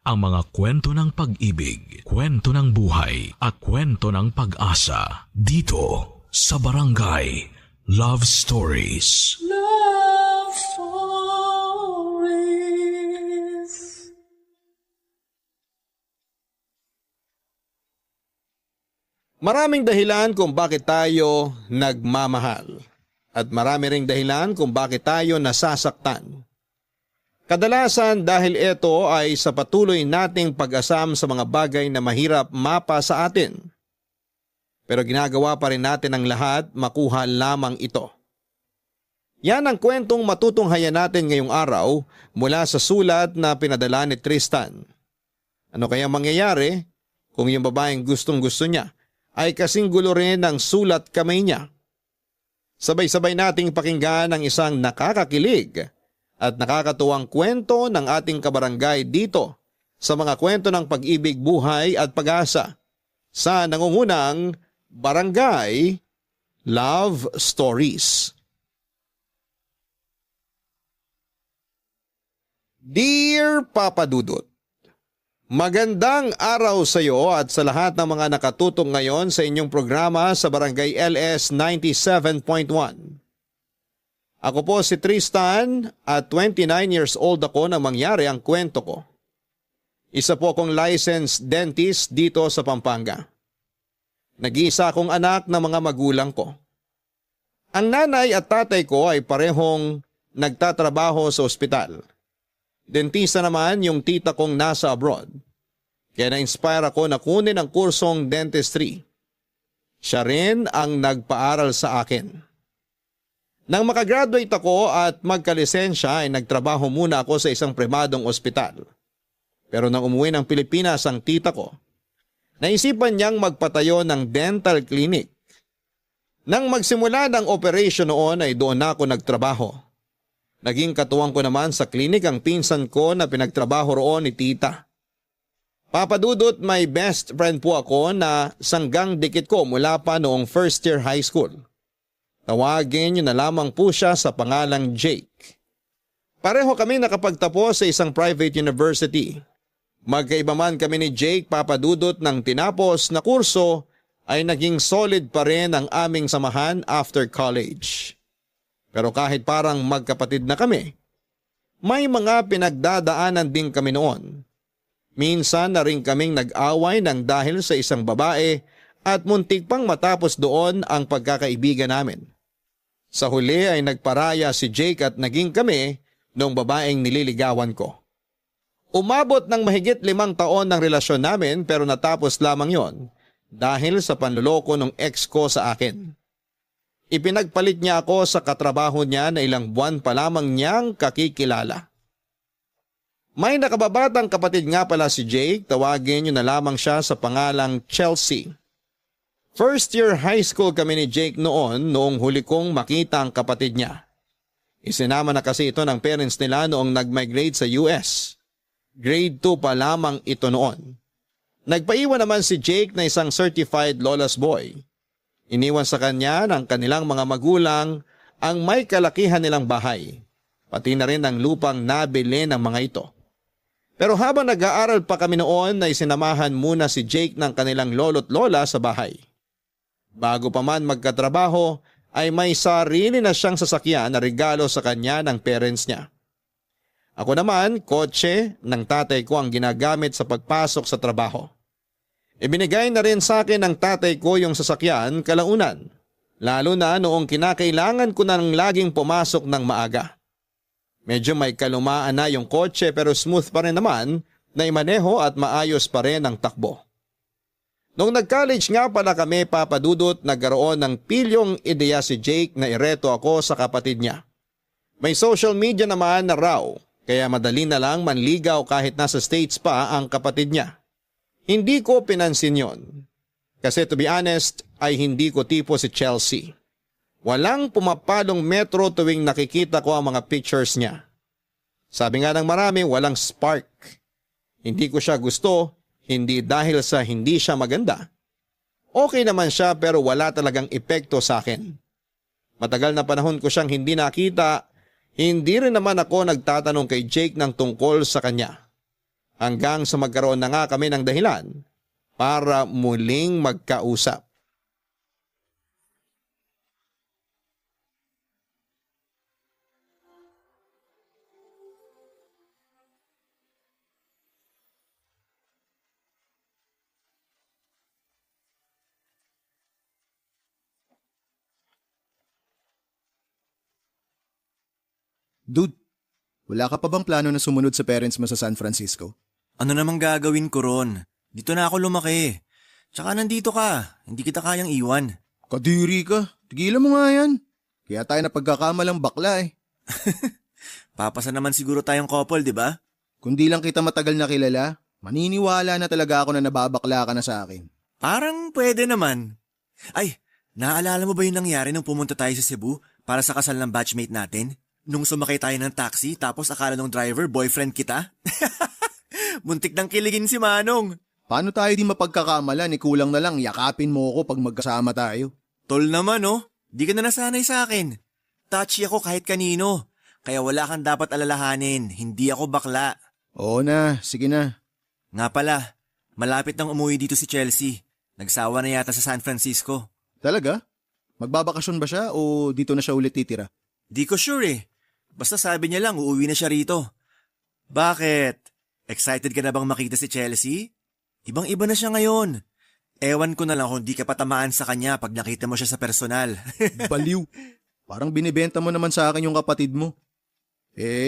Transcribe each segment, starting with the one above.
ang mga kwento ng pag-ibig, kwento ng buhay at kwento ng pag-asa dito sa Barangay Love Stories. Love Stories. Maraming dahilan kung bakit tayo nagmamahal at marami ring dahilan kung bakit tayo nasasaktan. Kadalasan dahil ito ay sa patuloy nating pag-asam sa mga bagay na mahirap mapa sa atin. Pero ginagawa pa rin natin ang lahat makuha lamang ito. Yan ang kwentong matutunghayan natin ngayong araw mula sa sulat na pinadala ni Tristan. Ano kaya mangyayari kung yung babaeng gustong-gusto niya ay kasing gulo rin ng sulat kamay niya? Sabay-sabay nating pakinggan ang isang nakakakilig at nakakatuwang kwento ng ating kabarangay dito sa mga kwento ng pag-ibig, buhay at pag-asa sa nangungunang Barangay Love Stories. Dear Papa Dudut, magandang araw sa iyo at sa lahat ng mga nakatutok ngayon sa inyong programa sa Barangay LS 97.1. Ako po si Tristan at 29 years old ako nang mangyari ang kwento ko. Isa po akong licensed dentist dito sa Pampanga. Nag-iisa akong anak ng mga magulang ko. Ang nanay at tatay ko ay parehong nagtatrabaho sa ospital. Dentista naman yung tita kong nasa abroad. Kaya na-inspire ako na kunin ang kursong dentistry. Siya rin ang nagpaaral sa akin. Nang makagraduate ako at magkalisensya ay nagtrabaho muna ako sa isang pribadong ospital. Pero nang umuwi ng Pilipinas ang tita ko, naisipan niyang magpatayo ng dental clinic. Nang magsimula ng operation noon ay doon ako nagtrabaho. Naging katuwang ko naman sa clinic ang pinsan ko na pinagtrabaho roon ni tita. Papadudot, may best friend po ako na sanggang dikit ko mula pa noong first year high school. Tawagin niyo na lamang po siya sa pangalang Jake. Pareho kami nakapagtapos sa isang private university. Magkaiba man kami ni Jake, Papadudot, ng tinapos na kurso ay naging solid pa rin ang aming samahan after college. Pero kahit parang magkapatid na kami, may mga pinagdadaanan din kami noon. Minsan na rin kaming nag-away ng dahil sa isang babae at muntik pang matapos doon ang pagkakaibigan namin. Sa huli ay nagparaya si Jake at naging kami nung babaeng nililigawan ko. Umabot ng mahigit 5 taon ng relasyon namin pero natapos lamang yon dahil sa panloloko ng ex ko sa akin. Ipinagpalit niya ako sa katrabaho niya na ilang buwan pa lamang niyang kakikilala. May nakababatang kapatid nga pala si Jake, tawagin niyo na lamang siya sa pangalang Chelsea. First year high school kami ni Jake noong huli kong makita ang kapatid niya. Isinama na kasi ito ng parents nila noong nag-migrate sa US. Grade 2 pa lamang ito noon. Nagpaiwan naman si Jake na isang certified lawless boy. Iniwan sa kanya ng kanilang mga magulang ang may kalakihan nilang bahay, pati na rin ang lupang nabili ng mga ito. Pero habang nag-aaral pa kami noon ay sinamahan muna si Jake ng kanilang lolo't lola sa bahay. Bago pa man magkatrabaho ay may sarili na siyang sasakyan na regalo sa kanya ng parents niya. Ako naman, kotse ng tatay ko ang ginagamit sa pagpasok sa trabaho. Ibinigay na rin sa akin ng tatay ko yung sasakyan kalaunan, lalo na noong kinakailangan ko nang laging pumasok ng maaga. Medyo may kalumaan na yung kotse pero smooth pa rin naman na imaneho at maayos pa rin ang takbo. Nung nag-college nga pala kami, Papadudot, nagkaroon ng pilyong ideya si Jake na ireto ako sa kapatid niya. May social media naman na raw, kaya madali na lang manligaw kahit nasa States pa ang kapatid niya. Hindi ko pinansin yon. Kasi to be honest ay hindi ko tipo si Chelsea. Walang pumapalong metro tuwing nakikita ko ang mga pictures niya. Sabi nga ng marami, walang spark. Hindi ko siya gusto. Hindi dahil sa hindi siya maganda. Okay naman siya pero wala talagang epekto sa akin. Matagal na panahon ko siyang hindi nakita, hindi rin naman ako nagtatanong kay Jake ng tungkol sa kanya. hanggang sa magkaroon na nga kami ng dahilan para muling magkausap. Dude, wala ka pa bang plano na sumunod sa parents mo sa San Francisco? Ano namang gagawin ko ron? Dito na ako lumaki. Tsaka nandito ka, hindi kita kayang iwan. Kadiri ka, tigilan mo nga yan. Kaya tayo napagkakamalang bakla eh. Papasa naman siguro tayong couple, di ba? Kundi lang kita matagal na kilala, maniniwala na talaga ako na nababakla ka na sa akin. Parang pwede naman. Ay, naalala mo ba yung nangyari nung pumunta tayo sa Cebu para sa kasal ng batchmate natin? Nung sumakay tayo ng taxi tapos akala ng driver boyfriend kita? Muntik nang kiligin si Manong. Paano tayo di mapagkakamala ni kulang na lang yakapin mo ako pag magkasama tayo? Tol naman oh, di ka na nasanay sa akin. Touchy ako kahit kanino. Kaya wala kang dapat alalahanin, hindi ako bakla. Oo na, sige na. Nga pala, malapit nang umuwi dito si Chelsea. Nagsawa na yata sa San Francisco. Talaga? Magbabakasyon ba siya o dito na siya ulit titira? Di ko sure eh. Basta sabi niya lang uuwi na siya rito. Bakit? Excited ka na bang makita si Chelsea? Ibang-iba na siya ngayon. Ewan ko na lang kung di ka patamaan sa kanya pag nakita mo siya sa personal. Baliw. Parang binibenta mo naman sa akin yung kapatid mo.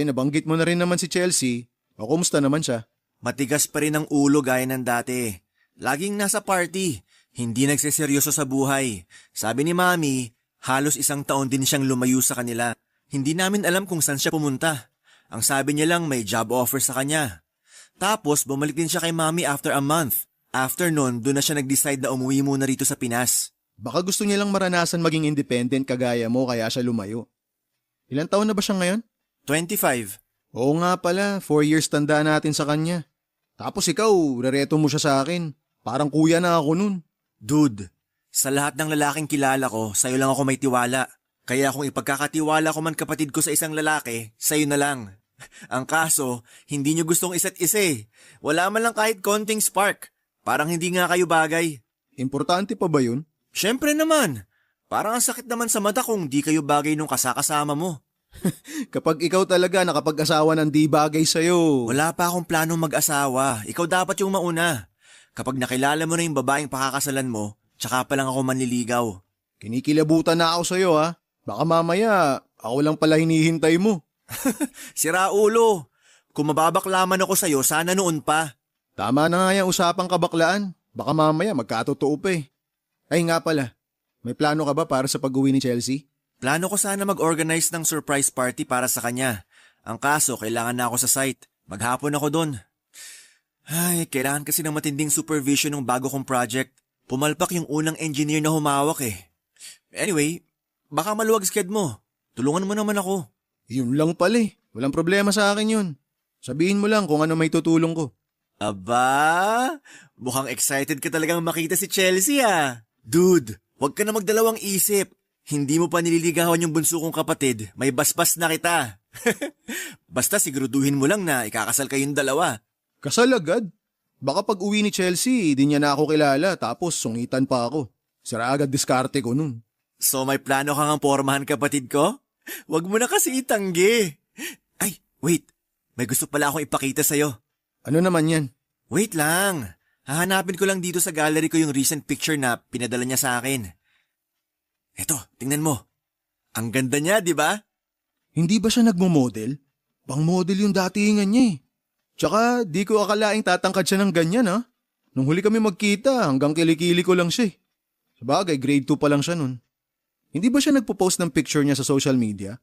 Nabanggit mo na rin naman si Chelsea. O kumusta naman siya? Matigas pa rin ang ulo gaya ng dati. Laging nasa party. Hindi nagseseryoso sa buhay. Sabi ni Mami, halos 1 taon din siyang lumayo sa kanila. Hindi namin alam kung saan siya pumunta. Ang sabi niya lang may job offer sa kanya. Tapos bumalik din siya kay Mami after a month. After nun, doon na siya nag-decide na umuwi muna rito sa Pinas. Baka gusto niya lang maranasan maging independent kagaya mo kaya siya lumayo. Ilang taon na ba siya ngayon? 25. Oo nga pala, 4 years tanda natin sa kanya. Tapos ikaw, rereto mo siya sa akin. Parang kuya na ako nun. Dude, sa lahat ng lalaking kilala ko, sa'yo lang ako may tiwala. Kaya kung ipagkakatiwala ko man kapatid ko sa isang lalaki, sa'yo na lang. Ang kaso, hindi nyo gustong isa't isa eh. Wala man lang kahit konting spark. Parang hindi nga kayo bagay. Importante pa ba yun? Siyempre naman. Parang ang sakit naman sa mata kung di kayo bagay nung kasakasama mo. Kapag ikaw talaga nakapag-asawa ng di bagay sa'yo. Wala pa akong planong mag-asawa. Ikaw dapat yung mauna. Kapag nakilala mo na yung babaeng pakakasalan mo, tsaka pa lang ako manliligaw. Kinikilabutan na ako sa'yo ha. Baka mamaya, ako lang pala hinihintay mo. Sira ulo. Kung mababaklaman ako sa'yo, sana noon pa. Tama na nga yung usapang kabaklaan. Baka mamaya magkatotoo pa eh. Ay nga pala, may plano ka ba para sa pag-uwi ni Chelsea? Plano ko sana mag-organize ng surprise party para sa kanya. Ang kaso, kailangan na ako sa site. Maghapon ako doon. Ay, kailangan kasi ng matinding supervision ng bago kong project. Pumalpak yung unang engineer na humawak eh. Anyway, baka maluwag sked mo. Tulungan mo naman ako. Yun lang pala eh. Walang problema sa akin yun. Sabihin mo lang kung ano may tutulong ko. Aba, mukhang excited ka talagang makita si Chelsea ah. Dude, wag ka na magdalawang isip. Hindi mo pa nililigawan yung bunso kong kapatid. May basbas na kita. Basta siguraduhin mo lang na ikakasal kayong dalawa. Kasal agad? Baka pag uwi ni Chelsea, di niya na ako kilala tapos sungitan pa ako. Sira agad diskarte ko nun. So may plano kang pormahan kapatid ko? Wag mo na kasi itanggi. Ay, wait. May gusto pala akong ipakita sa'yo. Ano naman yan? Wait lang. Hahanapin ko lang dito sa gallery ko yung recent picture na pinadala niya sa akin. Eto, tingnan mo. Ang ganda niya, di ba? Hindi ba siya nagmo-model? Pang-model yung datingan niya eh. Tsaka di ko akalaing tatangkad siya ng ganyan ha. Nung huli kami magkita hanggang kilikili ko lang siya eh. Sabagay, grade 2 pa lang siya nun. Hindi ba siya nagpo-post ng picture niya sa social media?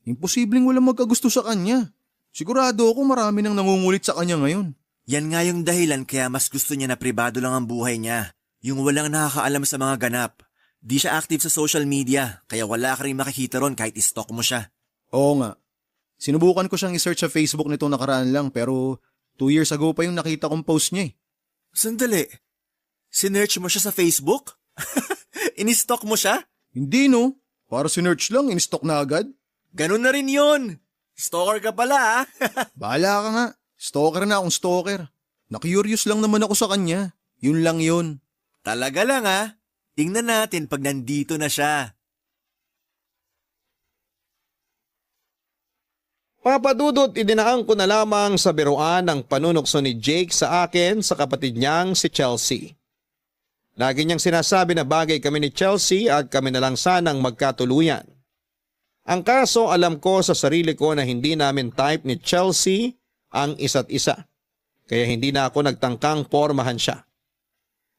Imposibleng walang magkagusto sa kanya. Sigurado ako marami nang nangungulit sa kanya ngayon. Yan nga yung dahilan kaya mas gusto niya na pribado lang ang buhay niya. Yung walang nakakaalam sa mga ganap. Di siya active sa social media, kaya wala ka rin makikita ron kahit i-stalk mo siya. Oo nga. Sinubukan ko siyang i-search sa Facebook nitong nakaraan lang pero 2 years ago pa yung nakita kong post niya eh. Sandali. Sinearch mo siya sa Facebook? Ini-stalk mo siya? Hindi no. Para sinearch lang, in-stalk na agad. Ganun na rin yun. Stalker ka pala ah. Bahala ka nga. Stalker na akong stalker. Na-curious lang naman ako sa kanya. Yun lang yun. Talaga lang ah. Tingnan natin pag nandito na siya. Papadudot, idinaan ko na lamang sa biruan ang panunukso ni Jake sa akin sa kapatid niyang si Chelsea. Lagi niyang sinasabi na bagay kami ni Chelsea at kami na lang sanang magkatuluyan. Ang kaso, alam ko sa sarili ko na hindi namin type ni Chelsea ang isa't isa. Kaya hindi na ako nagtangkang pormahan siya.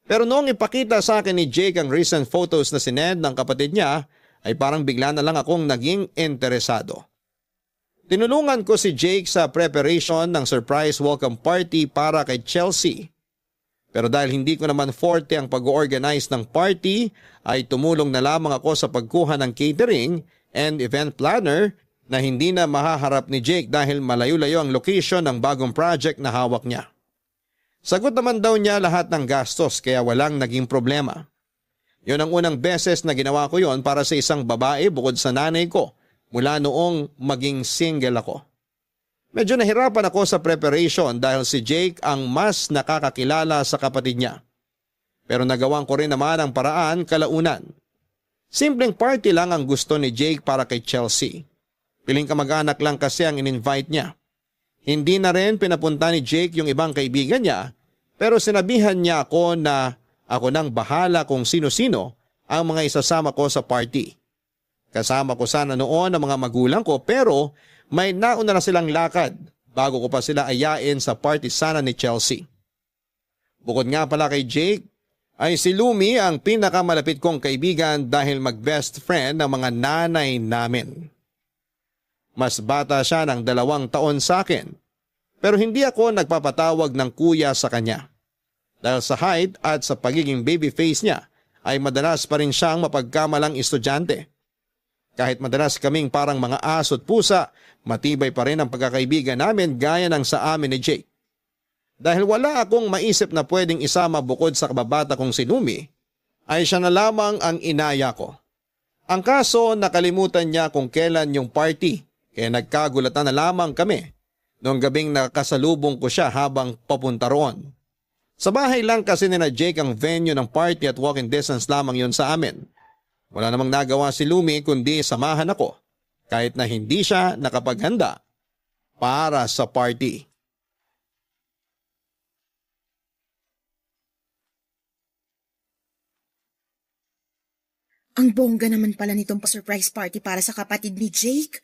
Pero noong ipakita sa akin ni Jake ang recent photos na sinend ng kapatid niya, ay parang bigla na lang akong naging interesado. Tinulungan ko si Jake sa preparation ng surprise welcome party para kay Chelsea. Pero dahil hindi ko naman forte ang pag-organize ng party, ay tumulong na lamang ako sa pagkuha ng catering and event planner na hindi na mahaharap ni Jake dahil malayo-layo ang location ng bagong project na hawak niya. Sagot naman daw niya lahat ng gastos kaya walang naging problema. Yun ang unang beses na ginawa ko yon para sa isang babae bukod sa nanay ko mula noong maging single ako. Medyo nahirapan ako sa preparation dahil si Jake ang mas nakakakilala sa kapatid niya. Pero nagawan ko rin naman ang paraan kalaunan. Simpleng party lang ang gusto ni Jake para kay Chelsea. Piling kamag-anak lang kasi ang in-invite niya. Hindi na rin pinapunta ni Jake yung ibang kaibigan niya pero sinabihan niya ako na ako nang bahala kung sino-sino ang mga isasama ko sa party. Kasama ko sana noon ang mga magulang ko pero may nauna na silang lakad bago ko pa sila ayain sa party sana ni Chelsea. Bukod nga pala kay Jake ay si Lumi ang pinakamalapit kong kaibigan dahil mag-best friend ng mga nanay namin. Mas bata siya ng 2 taon sa akin pero hindi ako nagpapatawag ng kuya sa kanya. Dahil sa height at sa pagiging baby face niya ay madalas pa rin siyang mapagkamalang estudyante. Kahit madalas kaming parang mga aso't pusa, matibay pa rin ang pagkakaibigan namin gaya ng sa amin ni Jake. Dahil wala akong maisip na pwedeng isama bukod sa kababata kong si Lumi, ay siya na lamang ang inaya ko. Ang kaso nakalimutan niya kung kailan yung party kaya nagkagulatan na lamang kami noong gabing nakasalubong ko siya habang papunta roon. Sa bahay lang kasi ni na Jake ang venue ng party at walking distance lamang yun sa amin. Wala namang nagawa si Lumi kundi samahan ako kahit na hindi siya nakapaghanda para sa party. Ang bongga naman pala nitong pa-surprise party para sa kapatid ni Jake.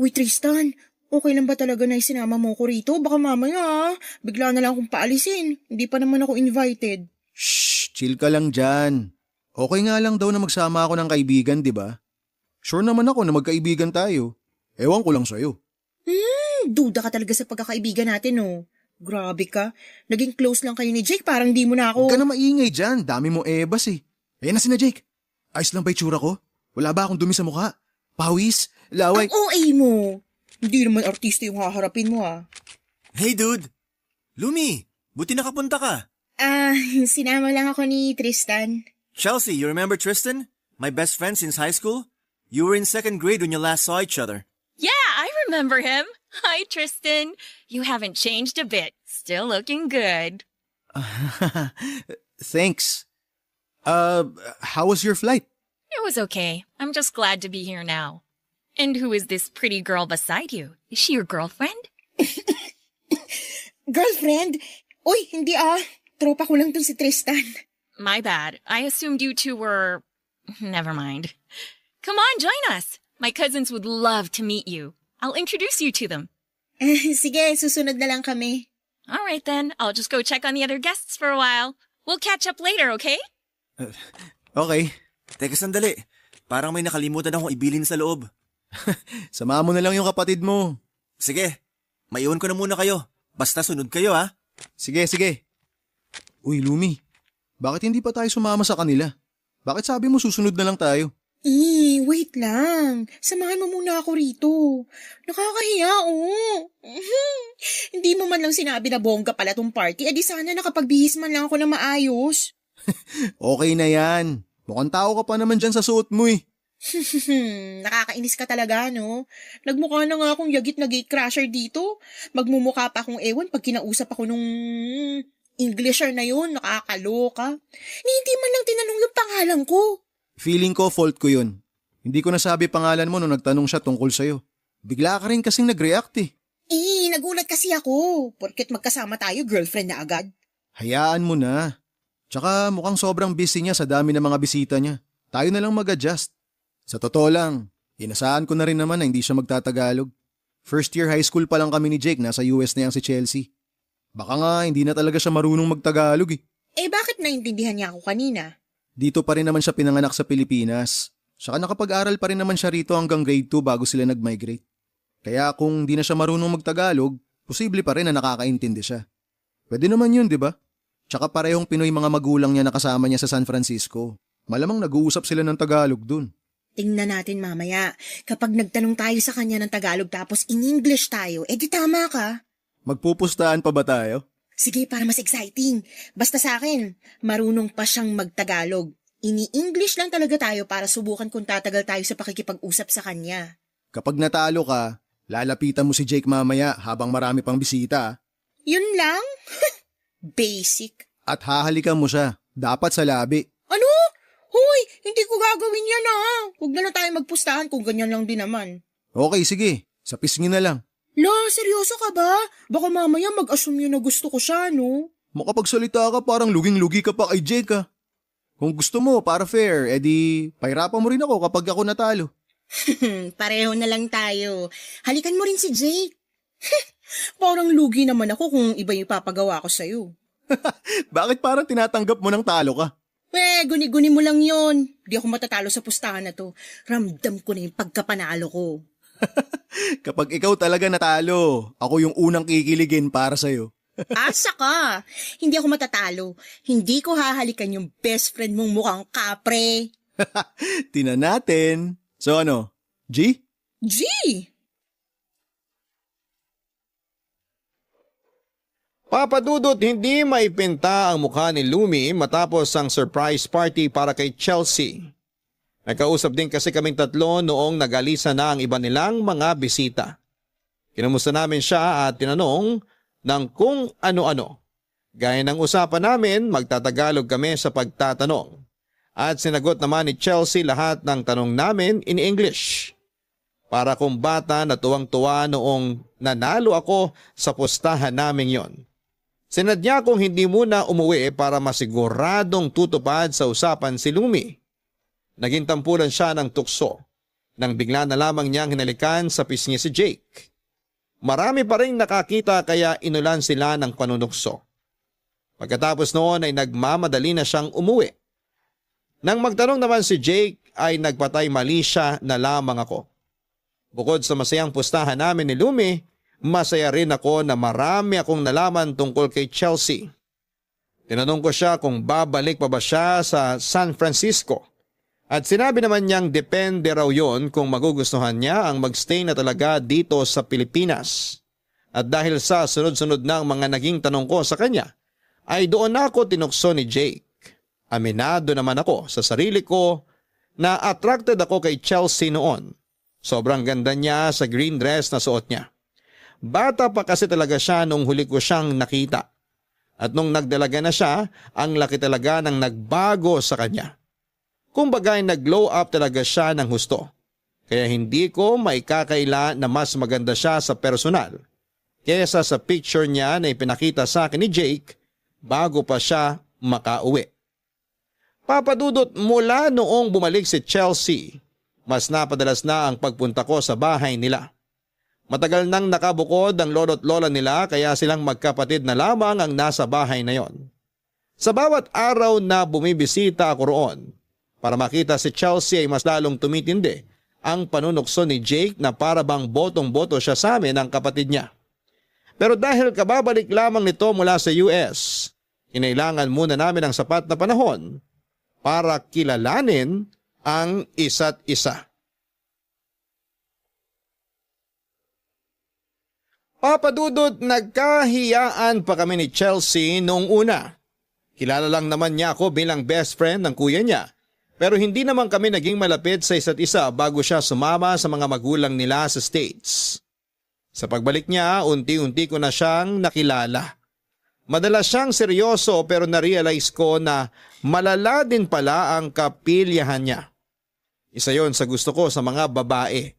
Uy Tristan, okay lang ba talaga na isinama mo ko rito? Baka mamaya bigla na lang akong paalisin. Hindi pa naman ako invited. Shh, chill ka lang dyan. Okay nga lang daw na magsama ako ng kaibigan, di ba? Sure naman ako na magkaibigan tayo. Ewan ko lang sa'yo. Duda ka talaga sa pagkakaibigan natin, oh. Grabe ka. Naging close lang kayo ni Jake, parang di mo na ako... Huwag ka na maingay dyan, dami mo ebas eh. Ayan na si na Jake. Ayos lang ba itsura ko? Wala ba akong dumi sa mukha? Pawis? Laway? Ang OA mo. Hindi naman artista yung haharapin mo, ah. Hey dude! Lumi, buti nakapunta ka. Sinama lang ako ni Tristan. Chelsea, you remember Tristan? My best friend since high school? You were in 2nd grade when you last saw each other. Yeah, I remember him. Hi, Tristan. You haven't changed a bit. Still looking good. Thanks. How was your flight? It was okay. I'm just glad to be here now. And who is this pretty girl beside you? Is she your girlfriend? Girlfriend? Uy, hindi ah. Tropa ko lang tong si Tristan. My bad. I assumed you two were... Never mind. Come on, join us. My cousins would love to meet you. I'll introduce you to them. Sige, susunod na lang kami. All right then. I'll just go check on the other guests for a while. We'll catch up later, okay? Okay. Teka sandali, parang may nakalimutan akong ibilin sa loob. Sama mo na lang yung kapatid mo. Sige, maiwan ko na muna kayo. Basta sunod kayo ha. Sige, sige. Uy, Lumi. Bakit hindi pa tayo sumama sa kanila? Bakit sabi mo susunod na lang tayo? Wait lang. Samahan mo muna ako rito. Nakakahiya, oh. Hindi mo man lang sinabi na bongga pala tong party, edi sana nakapagbihis man lang ako na maayos. Okay na yan. Mukhang tao ka pa naman dyan sa suot mo eh. Nakakainis ka talaga, no? Nagmukha na nga akong yagit na gatecrasher dito. Magmumukha pa akong ewan pag kinausap ako nung Englisher na yun. Nakakaloka. Hindi man lang tinanong yung pangalan ko. Feeling ko fault ko yun. Hindi ko nasabi pangalan mo nung nagtanong siya tungkol sa'yo. Bigla ka rin kasing nag-react eh. Nagulat kasi ako. Porket magkasama tayo, girlfriend na agad. Hayaan mo na. Tsaka mukhang sobrang busy niya sa dami ng mga bisita niya. Tayo na lang mag-adjust. Sa totoo lang, inasahan ko na rin naman na hindi siya magtatagalog. First year high school pa lang kami ni Jake, nasa US na yan si Chelsea. Baka nga hindi na talaga siya marunong magtagalog eh. Bakit naintindihan niya ako kanina? Dito pa rin naman siya pinanganak sa Pilipinas. Saka nakapag-aral pa rin naman siya rito hanggang grade 2 bago sila nag-migrate. Kaya kung di na siya marunong magtagalog, posible pa rin na nakakaintindi siya. Pwede naman yun, di ba? Tsaka parehong Pinoy mga magulang niya na kasama niya sa San Francisco. Malamang nag-uusap sila ng Tagalog dun. Tingnan natin mamaya. Kapag nagtanong tayo sa kanya ng Tagalog tapos in English tayo, di tama ka. Magpupustahan pa ba tayo? Sige, para mas exciting. Basta sa akin, marunong pa siyang magtagalog. Ini-English lang talaga tayo para subukan kung tatagal tayo sa pakikipag-usap sa kanya. Kapag natalo ka, lalapitan mo si Jake mamaya habang marami pang bisita. Yun lang? Basic. At hahalikan mo siya. Dapat sa labi. Ano? Hoy, hindi ko gagawin yan Huwag na lang tayo magpustahan kung ganyan lang din naman. Okay, sige. Sa pisngi na lang. La, seryoso ka ba? Baka mamaya mag-assume yun na gusto ko siya, no? Makapagsalita ka parang luging-lugi ka pa kay Jake ha. Kung gusto mo para fair, edi pahirapan mo rin ako kapag ako natalo. Pareho na lang tayo. Halikan mo rin si Jake. Parang lugi naman ako kung iba yung papagawa ko sa'yo. Bakit parang tinatanggap mo ng talo ka? Guni-guni mo lang yon. Di ako matatalo sa pustahan na to. Ramdam ko na yung pagkapanalo ko. Kapag ikaw talaga natalo, ako yung unang kikiligin para sa'yo. Asa ka? Hindi ako matatalo. Hindi ko hahalikan yung best friend mong mukhang kapre. Tina natin. So ano, G? G! Papadudot, hindi maipinta ang mukha ni Lumi matapos ang surprise party para kay Chelsea. Nagkausap din kasi kaming tatlo noong nagalisa na ang iba nilang mga bisita. Kinumusta namin siya at tinanong ng kung ano-ano. Gaya ng usapan namin, magtatagalog kami sa pagtatanong. At sinagot naman ni Chelsea lahat ng tanong namin in English. Para kung bata na tuwang-tuwa noong nanalo ako sa pustahan namin yon. Sinadya kong hindi muna umuwi para masiguradong tutupad sa usapan si Lumi. Naging tampulan siya ng tukso nang bigla na lamang niyang hinalikan sa pisngi si Jake. Marami pa rin nakakita kaya inulan sila ng panunukso. Pagkatapos noon ay nagmamadali na siyang umuwi. Nang magtanong naman si Jake ay nagpatay mali siya na lamang ako. Bukod sa masayang pustahan namin ni Lumi, masaya rin ako na marami akong nalaman tungkol kay Chelsea. Tinanong ko siya kung babalik pa ba siya sa San Francisco. At sinabi naman niyang depende raw yon kung magugustuhan niya ang magstay na talaga dito sa Pilipinas. At dahil sa sunod-sunod ng mga naging tanong ko sa kanya, ay doon ako tinukso ni Jake. Aminado naman ako sa sarili ko na attracted ako kay Chelsea noon. Sobrang ganda niya sa green dress na suot niya. Bata pa kasi talaga siya nung huli ko siyang nakita. At nung nagdalaga na siya, ang laki talaga ng nagbago sa kanya. Kumbaga nag-glow up talaga siya ng husto. Kaya hindi ko maikakaila na mas maganda siya sa personal kaysa sa picture niya na ipinakita sa akin ni Jake bago pa siya makauwi. Papadudot, mula noong bumalik si Chelsea, mas napadalas na ang pagpunta ko sa bahay nila. Matagal nang nakabukod ang lolo't lola nila kaya silang magkapatid na lamang ang nasa bahay na yon. Sa bawat araw na bumibisita ako roon, para makita si Chelsea ay mas lalong tumitindi ang panunukso ni Jake na para bang botong-boto siya sa amin ang kapatid niya. Pero dahil kababalik lamang nito mula sa US, kinailangan muna namin ang sapat na panahon para kilalanin ang isa't isa. Papadudot, nagkahiyaan pa kami ni Chelsea noong una. Kilala lang naman niya ako bilang best friend ng kuya niya. Pero hindi naman kami naging malapit sa isa't isa bago siya sumama sa mga magulang nila sa States. Sa pagbalik niya, unti-unti ko na siyang nakilala. Madalas siyang seryoso pero na-realize ko na malala din pala ang kapilyahan niya. Isa yon sa gusto ko sa mga babae.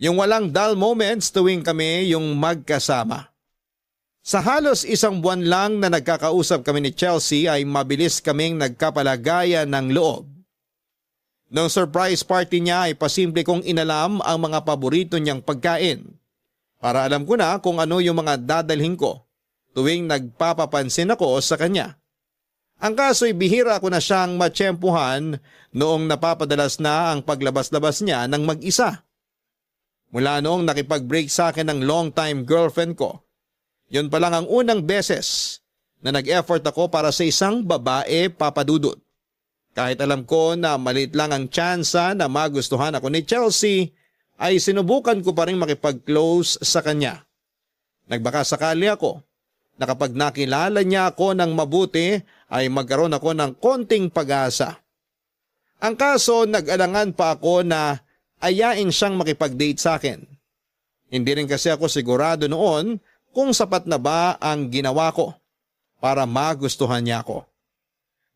Yung walang dull moments tuwing kami yung magkasama. Sa halos 1 buwan lang na nagkakausap kami ni Chelsea ay mabilis kaming nagkapalagayan ng loob. Noong surprise party niya ay pasimple kong inalam ang mga paborito niyang pagkain. Para alam ko na kung ano yung mga dadalhin ko tuwing nagpapapansin ako sa kanya. Ang kaso'y bihira ko na siyang matsyempuhan noong napapadalas na ang paglabas-labas niya ng mag-isa. Mula noong nakipag-break sa akin ng long-time girlfriend ko, yun pa lang ang unang beses na nag-effort ako para sa isang babae, Papa Dudut. Kahit alam ko na maliit lang ang tsansa na magustuhan ako ni Chelsea, ay sinubukan ko pa rin makipag-close sa kanya. Nagbaka sakali ako na kapag nakilala niya ako ng mabuti ay magkaroon ako ng konting pag-asa. Ang kaso nag-alangan pa ako na ayain siyang makipag-date sa akin. Hindi rin kasi ako sigurado noon kung sapat na ba ang ginawa ko para magustuhan niya ako.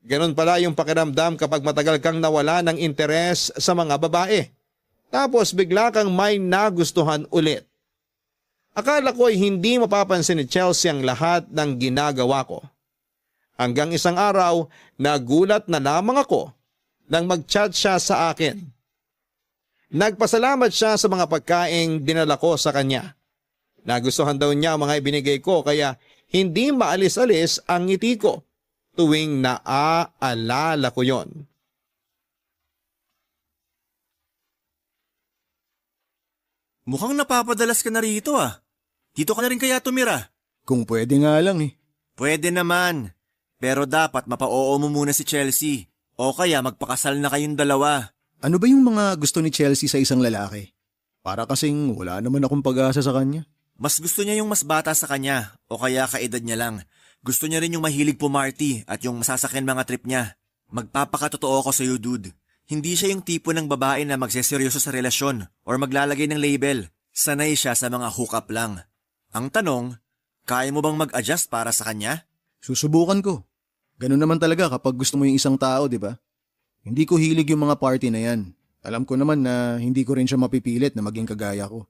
Ganon pala yung pakiramdam kapag matagal kang nawala ng interes sa mga babae. Tapos bigla kang may nagustuhan ulit. Akala ko ay hindi mapapansin ni Chelsea ang lahat ng ginagawa ko. Hanggang isang araw, nagulat na lamang ako nang mag-chat siya sa akin. Nagpasalamat siya sa mga pagkaing dinala ko sa kanya. Nagustuhan daw niya ang mga ibinigay ko kaya hindi maalis-alis ang ngiti ko tuwing naaalala ko yon. Mukhang napapadalas ka na rito ah. Dito ka na rin kaya tumira? Kung pwede nga lang eh. Pwede naman. Pero dapat mapa-oo mo muna si Chelsea. O kaya magpakasal na kayong dalawa. Ano ba yung mga gusto ni Chelsea sa isang lalaki? Para kasing wala naman akong pag-asa sa kanya. Mas gusto niya yung mas bata sa kanya o kaya kaedad niya lang. Gusto niya rin yung mahilig pumarty at yung masasakyan mga trip niya. Magpapakatotoo ko sa'yo, dude. Hindi siya yung tipo ng babae na magseseryoso sa relasyon or maglalagay ng label. Sanay siya sa mga hookup lang. Ang tanong, kaya mo bang mag-adjust para sa kanya? Susubukan ko. Ganun naman talaga kapag gusto mo yung isang tao, di ba? Hindi ko hilig yung mga party na yan. Alam ko naman na hindi ko rin siya mapipilit na maging kagaya ko.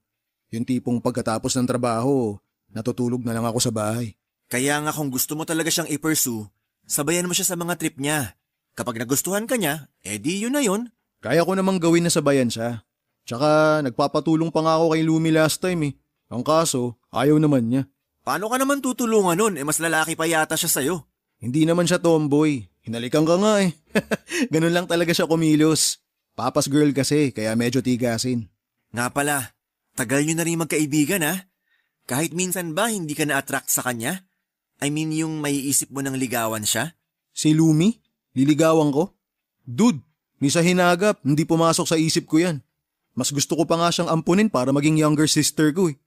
Yung tipong pagkatapos ng trabaho, natutulog na lang ako sa bahay. Kaya nga kung gusto mo talaga siyang i-pursue, sabayan mo siya sa mga trip niya. Kapag nagustuhan ka niya, edi yun na yun. Kaya ko namang gawin na sabayan siya. Tsaka nagpapatulong pa nga ako kay Lumi last time eh. Ang kaso, ayaw naman niya. Paano ka naman tutulungan nun? Mas lalaki pa yata siya sa'yo. Hindi naman siya tomboy. Hinalikan ka nga eh. Ganun lang talaga siya kumilos. Papa's girl kasi, kaya medyo tigasin. Nga pala, tagal nyo na rin magkaibigan ha? Kahit minsan ba hindi ka na-attract sa kanya? I mean yung maiisip mo ng ligawan siya? Si Lumi? Liligawan ko? Dude, ni sa hinagap, hindi pumasok sa isip ko yan. Mas gusto ko pa nga siyang ampunin para maging younger sister ko eh.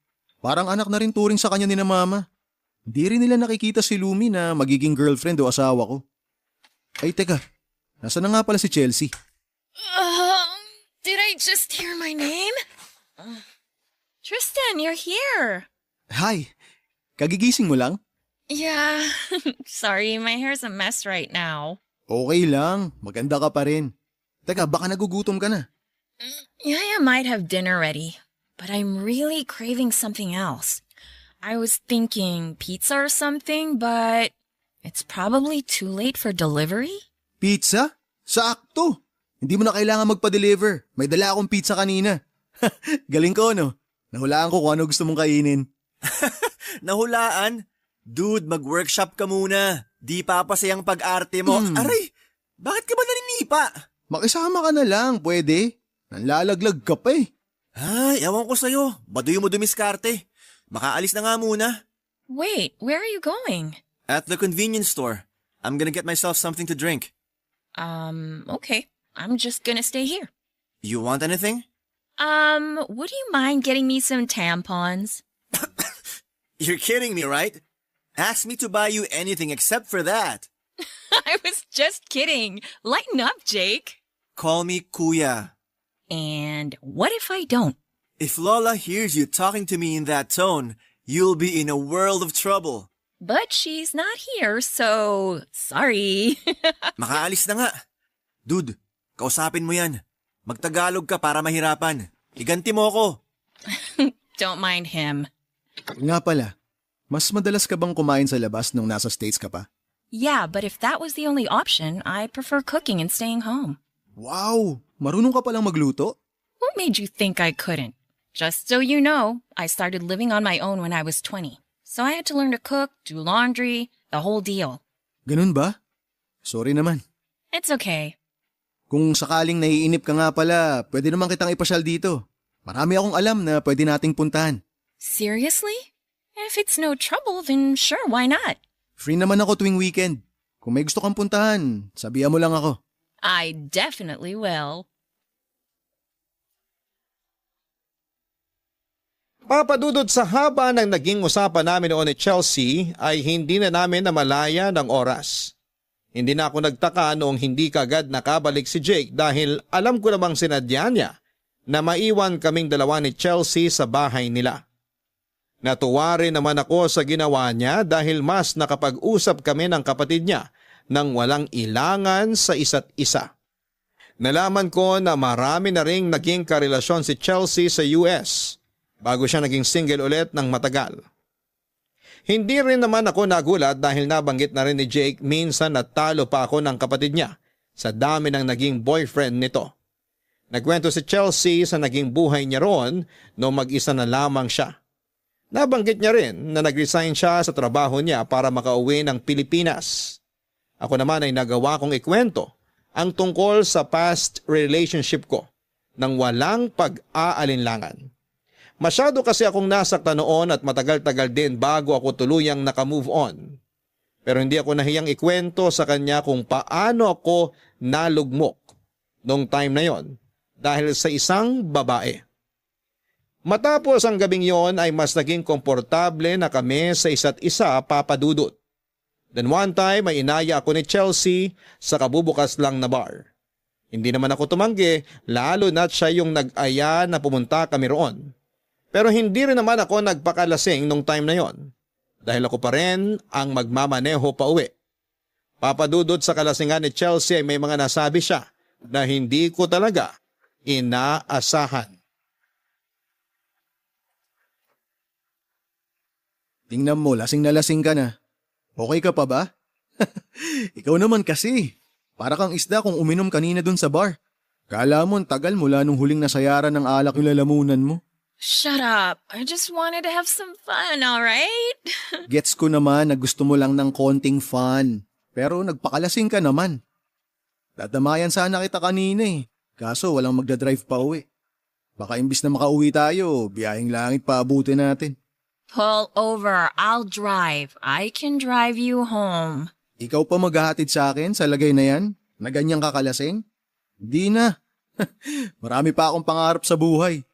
Parang anak na rin turing sa kanya ni na mama. Hindi rin nila nakikita si Lumi na magiging girlfriend o asawa ko. Ay teka, nasa na nga pala si Chelsea? Did I just hear my name? Tristan, you're here. Hi, kagigising mo lang? Yeah, sorry, my hair's a mess right now. Okay lang, maganda ka pa rin. Teka, baka nagugutom ka na. Yeah, I might have dinner ready, but I'm really craving something else. I was thinking pizza or something, but it's probably too late for delivery. Pizza? Sakto! Hindi mo na kailangan magpa-deliver. May dala akong pizza kanina. Galing ko, no? Nahulaan ko kung ano gusto mong kainin. Nahulaan? Dude, mag-workshop ka muna. Di papasayang pag-arte mo. Aray, bakit ka ba naninipa? Makisama ka na lang, pwede. Nanlalaglag ka pa eh. Ay, ewan ko sa'yo. Baduy mo dumiskarte. Makaalis na nga muna. Wait, where are you going? At the convenience store. I'm gonna get myself something to drink. Okay. I'm just gonna stay here. You want anything? Would you mind getting me some tampons? You're kidding me, right? Ask me to buy you anything except for that. I was just kidding. Lighten up, Jake. Call me Kuya. And what if I don't? If Lola hears you talking to me in that tone, you'll be in a world of trouble. But she's not here, so sorry. Makaalis na nga. Dude, kausapin mo yan. Magtagalog ka para mahirapan. Iganti mo ako. Don't mind him. Nga pala, mas madalas ka bang kumain sa labas nung nasa States ka pa? Yeah, but if that was the only option, I prefer cooking and staying home. Wow! Marunong ka palang magluto? What made you think I couldn't? Just so you know, I started living on my own when I was 20. So I had to learn to cook, do laundry, the whole deal. Ganun ba? Sorry naman. It's okay. Kung sakaling naiinip ka nga pala, pwede naman kitang ipasyal dito. Marami akong alam na pwede nating puntahan. Seriously? If it's no trouble, then sure, why not? Free naman ako tuwing weekend. Kung may gusto kang puntahan, sabihan mo lang ako. I definitely will. Papadudod sa haba ng naging usapan namin noon ni Chelsea ay hindi na namin namalaya ng oras. Hindi na ako nagtaka noong hindi kagad nakabalik si Jake dahil alam ko namang sinadya niya na maiwan kaming dalawa ni Chelsea sa bahay nila. Natuwa rin naman ako sa ginawa niya dahil mas nakapag-usap kami ng kapatid niya nang walang ilangan sa isa't isa. Nalaman ko na marami na ring naging karelasyon si Chelsea sa US bago siya naging single ulit ng matagal. Hindi rin naman ako nagulat dahil nabanggit na rin ni Jake minsan na talo pa ako ng kapatid niya sa dami ng naging boyfriend nito. Nagkwento si Chelsea sa naging buhay niya roon noong mag-isa na lamang siya. Nabanggit niya rin na nag-resign siya sa trabaho niya para makauwi ng Pilipinas. Ako naman ay nagawa kong ikwento ang tungkol sa past relationship ko nang walang pag-aalinlangan. Masyado kasi akong nasaktan noon at matagal-tagal din bago ako tuluyang nakamove on. Pero hindi ako nahiyang ikwento sa kanya kung paano ako nalugmok nung time na yon dahil sa isang babae. Matapos ang gabing yon ay mas naging komportable na kami sa isa't isa, papadudot. Then one time ay inaya ako ni Chelsea sa kabubukas lang na bar. Hindi naman ako tumanggi, lalo na't siya yung nag-aya na pumunta kami roon. Pero hindi rin naman ako nagpakalasing nung time na yon dahil ako pa rin ang magmamaneho pa uwi. Papadudot sa kalasingan ni Chelsea ay may mga nasabi siya na hindi ko talaga inaasahan. Tingnan mo, lasing na lasing ka na. Okay ka pa ba? Ikaw naman kasi. Para kang isda kung uminom kanina dun sa bar. Kala mo tagal mula nung huling nasayaran ng alak yung lalamunan mo. Shut up. I just wanted to have some fun, alright? Gets ko naman na gusto mo lang ng konting fun. Pero nagpakalasing ka naman. Dadamayan sana kita kanina eh. Kaso walang magdadrive pa uwi. Baka imbis na makauwi tayo, biyaheng langit pa abutin natin. Pull over. I'll drive. I can drive you home. Ikaw pa maghahatid sa akin sa lagay na yan? Na ganyang kakalasing? Di na. Marami pa akong pangarap sa buhay.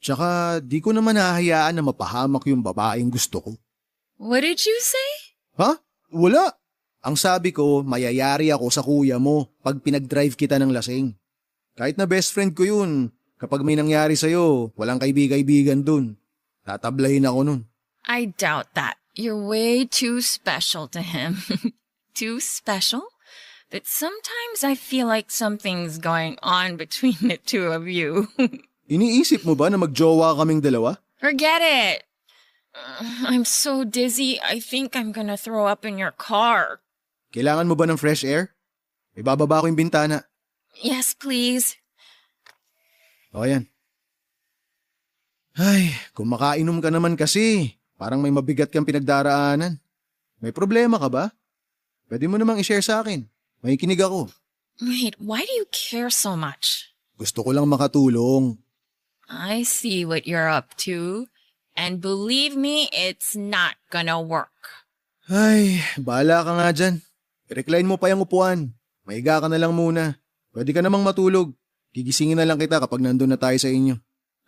Tsaka di ko naman hahayaan na mapahamak yung babaeng gusto ko. What did you say? Ha? Wala. Ang sabi ko, mayayari ako sa kuya mo pag pinag-drive kita ng lasing. Kahit na best friend ko yun, kapag may nangyari sa'yo, walang kaibig-kaibigan dun. Tatablahin ako nun. I doubt that. You're way too special to him. Too special? But sometimes I feel like something's going on between the two of you. Iniisip mo ba na magjowa kaming dalawa? Forget it. I'm so dizzy, I think I'm gonna throw up in your car. Kailangan mo ba ng fresh air? Ibababa ko yung bintana. Yes, please. O yan. Ay, kung makainom ka naman kasi, parang may mabigat kang pinagdaraanan. May problema ka ba? Pwede mo namang i-share sa akin. May kinig ako. Wait, why do you care so much? Gusto ko lang makatulong. I see what you're up to. And believe me, it's not gonna work. Ay, bahala ka nga dyan. I-recline mo pa yung upuan. Maiga ka na lang muna. Pwede ka namang matulog. Gigisingin na lang kita kapag nandun na tayo sa inyo.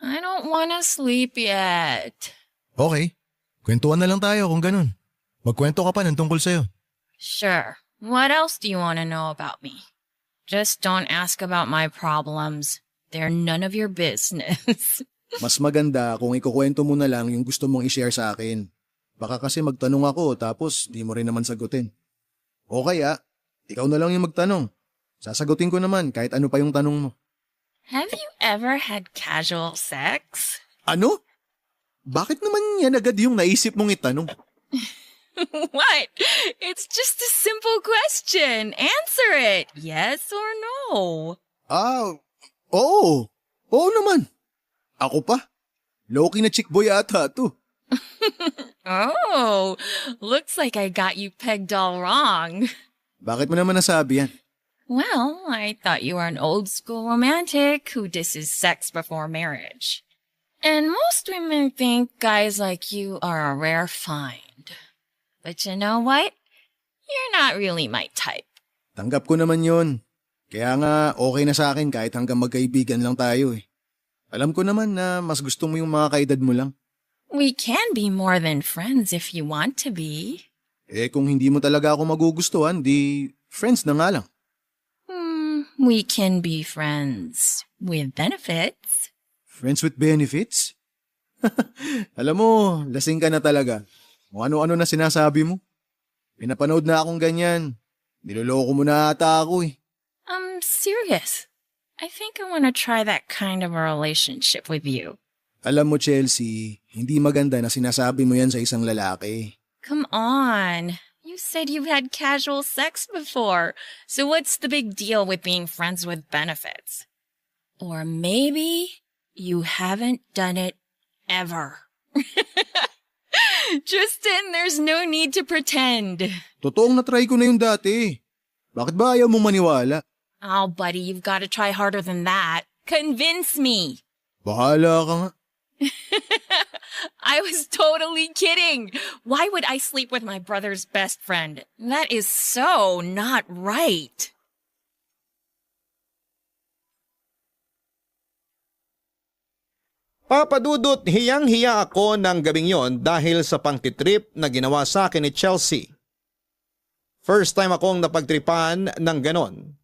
I don't wanna sleep yet. Okay. Kwentuhan na lang tayo kung ganun. Magkwento ka pa ng tungkol sa'yo. Sure. What else do you wanna know about me? Just don't ask about my problems. They're none of your business. Mas maganda kung ikukwento mo na lang yung gusto mong i-share sa akin. Baka kasi magtanong ako tapos di mo rin naman sagutin. O kaya, ikaw na lang yung magtanong. Sasagutin ko naman kahit ano pa yung tanong mo. Have you ever had casual sex? Ano? Bakit naman yan agad yung naisip mong itanong? What? It's just a simple question. Answer it. Yes or no? Oo. Oo naman. Ako pa. Low-key na chick boy ata to. Oh, looks like I got you pegged all wrong. Bakit mo naman nasabi yan? Well, I thought you were an old school romantic who disses sex before marriage. And most women think guys like you are a rare find. But you know what? You're not really my type. Tanggap ko naman yon. Kaya nga okay na sa akin kahit hanggang magkaibigan lang tayo eh. Alam ko naman na mas gusto mo yung mga kaedad mo lang. We can be more than friends if you want to be. Eh kung hindi mo talaga ako magugustuhan, di friends na nga lang. We can be friends with benefits. Friends with benefits? Alam mo, lasing ka na talaga. Kung ano-ano na sinasabi mo. Pinapanood na akong ganyan. Niloloko mo na ata ako eh. I'm serious. I think I want to try that kind of a relationship with you. Alam mo Chelsea, hindi maganda na sinasabi mo yan sa isang lalaki. Come on. You said you've had casual sex before. So what's the big deal with being friends with benefits? Or maybe you haven't done it ever. Justin, there's no need to pretend. Totoong na-try ko na yung dati. Bakit ba ayaw mo maniwala? Oh, buddy, you've got to try harder than that. Convince me. Bahala ka nga. I was totally kidding. Why would I sleep with my brother's best friend? That is so not right. Papadudot, hiyang-hiya ako ng gabing yon dahil sa pangtitrip na ginawa sa akin ni Chelsea. First time akong napagtripan ng ganon.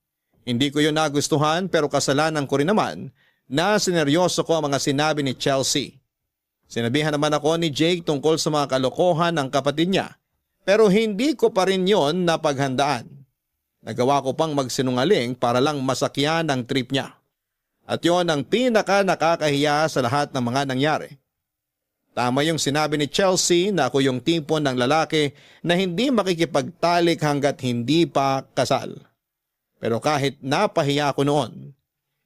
Hindi ko yun nagustuhan pero kasalanan ko rin naman na sineryoso ko ang mga sinabi ni Chelsea. Sinabihan naman ako ni Jake tungkol sa mga kalokohan ng kapatid niya pero hindi ko pa rin yon napaghandaan. Nagawa ko pang magsinungaling para lang masakyan ang trip niya. At yon ang pinaka nakakahiya sa lahat ng mga nangyari. Tama yung sinabi ni Chelsea na ako yung tipo ng lalaki na hindi makikipagtalik hanggat hindi pa kasal. Pero kahit napahiya ko noon,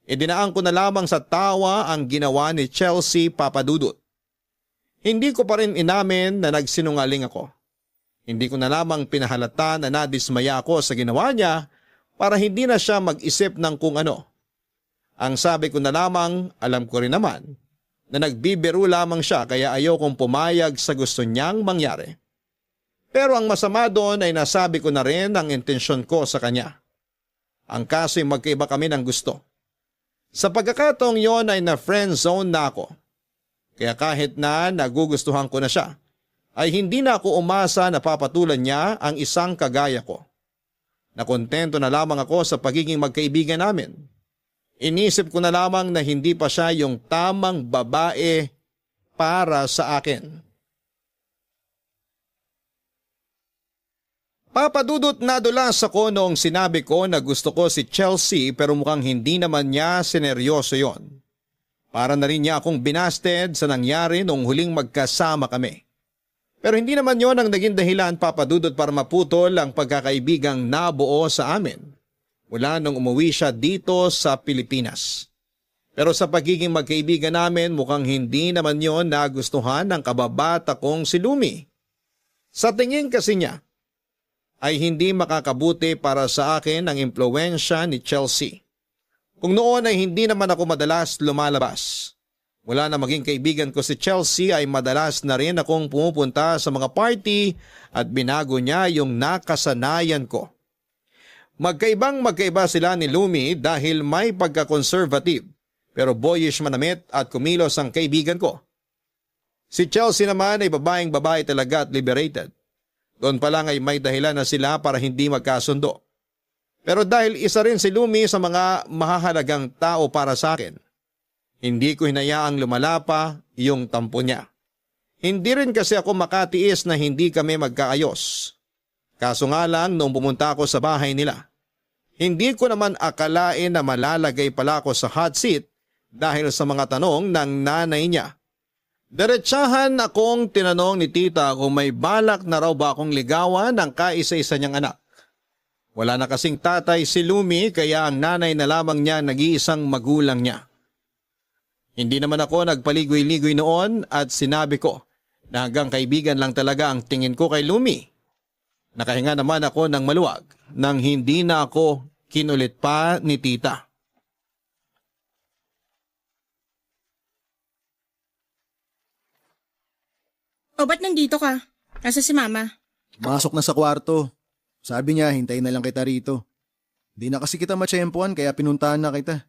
idinaan ko na lamang sa tawa ang ginawa ni Chelsea, Papadudot. Hindi ko pa rin inamin na nagsinungaling ako. Hindi ko na lamang pinahalata na nadismaya ako sa ginawa niya para hindi na siya mag-isip ng kung ano. Ang sabi ko na lamang, alam ko rin naman na nagbibiro lamang siya kaya ayaw kong pumayag sa gusto niyang mangyari. Pero ang masama doon ay nasabi ko na rin ang intensyon ko sa kanya. Ang kaso ay magkaiba kami ng gusto. Sa pagkakataong yon ay na-friend zone na ako. Kaya kahit na nagugustuhan ko na siya, ay hindi na ako umasa na papatulan niya ang isang kagaya ko. Nakontento na lamang ako sa pagiging magkaibigan namin. Inisip ko na lamang na hindi pa siya yung tamang babae para sa akin. Papadudot, nadulas ako noong sinabi ko na gusto ko si Chelsea pero mukhang hindi naman niya sineryoso yon. Para na rin niya akong binasted sa nangyari noong huling magkasama kami. Pero hindi naman yon ang naging dahilan, Papadudot, para maputol ang pagkakaibigang nabuo sa amin mula nung umuwi siya dito sa Pilipinas. Pero sa pagiging magkaibigan namin mukhang hindi naman yon nagustuhan ng kababata kong si Lumi. Sa tingin kasi niya ay hindi makakabuti para sa akin ang impluwensya ni Chelsea. Kung noon ay hindi naman ako madalas lumalabas. Mula na maging kaibigan ko si Chelsea ay madalas na rin akong pumupunta sa mga party at binago niya yung nakasanayan ko. Magkaibang-magkaiba sila ni Lumi dahil may pagka-conservative pero boyish manamit at kumilos ang kaibigan ko. Si Chelsea naman ay babaeng-babae talaga at liberated. Doon pa lang ay may dahilan na sila para hindi magkasundo. Pero dahil isa rin si Lumi sa mga mahahalagang tao para sa akin, hindi ko hinayaang lumala pa yung tampo niya. Hindi rin kasi ako makatiis na hindi kami magkaayos. Kaso nga lang noong pumunta ako sa bahay nila, hindi ko naman akalain na malalagay pala ako sa hot seat dahil sa mga tanong ng nanay niya. Diretsahan akong tinanong ni tita kung may balak na raw ba akong ligawan ng kaisa-isa niyang anak. Wala na kasing tatay si Lumi kaya ang nanay na lamang niya nag-iisang magulang niya. Hindi naman ako nagpaligoy-ligoy noon at sinabi ko na hanggang kaibigan lang talaga ang tingin ko kay Lumi. Nakahinga naman ako ng maluwag nang hindi na ako kinulit pa ni tita. O ba't nandito ka? Nasa si mama? Masok na sa kwarto. Sabi niya, hintayin na lang kita rito. Di na kasi kita matsyempuan kaya pinuntahan na kita.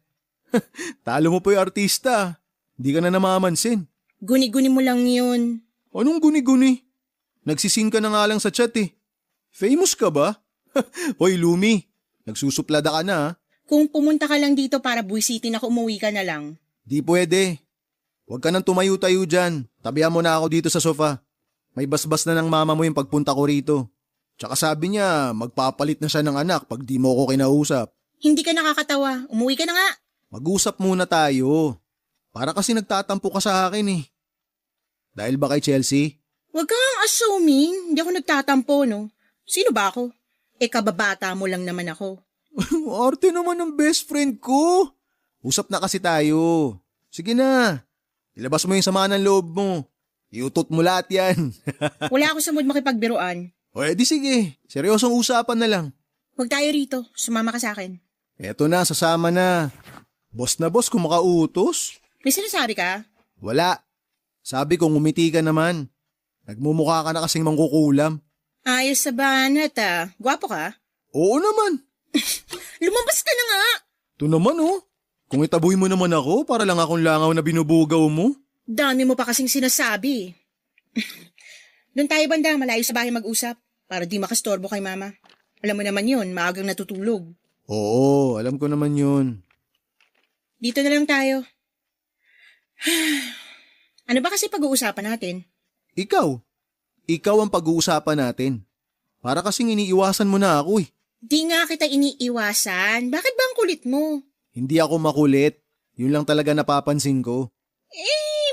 Talo mo po yung artista. Di ka na namamansin. Guni-guni mo lang yun. Anong guni-guni? Nagsising ka na nga lang sa chat eh. Famous ka ba? Hoy Lumi, nagsusuplada ka na ha? Kung pumunta ka lang dito para buwisitin ako, umuwi ka na lang. Di pwede. Huwag ka nang tumayo-tayo dyan. Tabihan mo na ako dito sa sofa. May basbas na ng mama mo yung pagpunta ko rito. Tsaka sabi niya, magpapalit na siya ng anak pag di mo ko kinausap. Hindi ka nakakatawa. Umuwi ka na nga. Mag-usap muna tayo. Para kasi nagtatampo ka sa akin eh. Dahil ba kay Chelsea? Huwag kang assuming. Hindi ako nagtatampo, no? Sino ba ako? Kababata mo lang naman ako. Arte naman ng best friend ko. Usap na kasi tayo. Sige na. Ilabas mo yung sama ng loob mo. Iutot mo lahat yan. Wala ako sa mood makipagbiruan. O edi sige. Seryosong usapan na lang. Huwag tayo rito. Sumama ka sa akin. Eto na, sasama na. Boss na boss kung makautos. May sinasabi ka? Wala. Sabi ko ngumiti ka naman. Nagmumukha ka na kasing mangkukulam. Ayos sa banat Gwapo ka? Oo naman. Lumabas ka na nga! Ito naman oh. Kung itaboy mo naman ako para lang akong langaw na binubugaw mo. Dami mo pa kasing sinasabi. Doon tayo banda, malayo sa bahay mag-usap. Para di makastorbo kay mama. Alam mo naman yun, maagang natutulog. Oo, alam ko naman yun. Dito na lang tayo. Ano ba kasi pag-uusapan natin? Ikaw. Ikaw ang pag-uusapan natin. Para kasing iniiwasan mo na ako eh. Di nga kita iniiwasan. Bakit ba ang kulit mo? Hindi ako makulit. Yun lang talaga napapansin ko.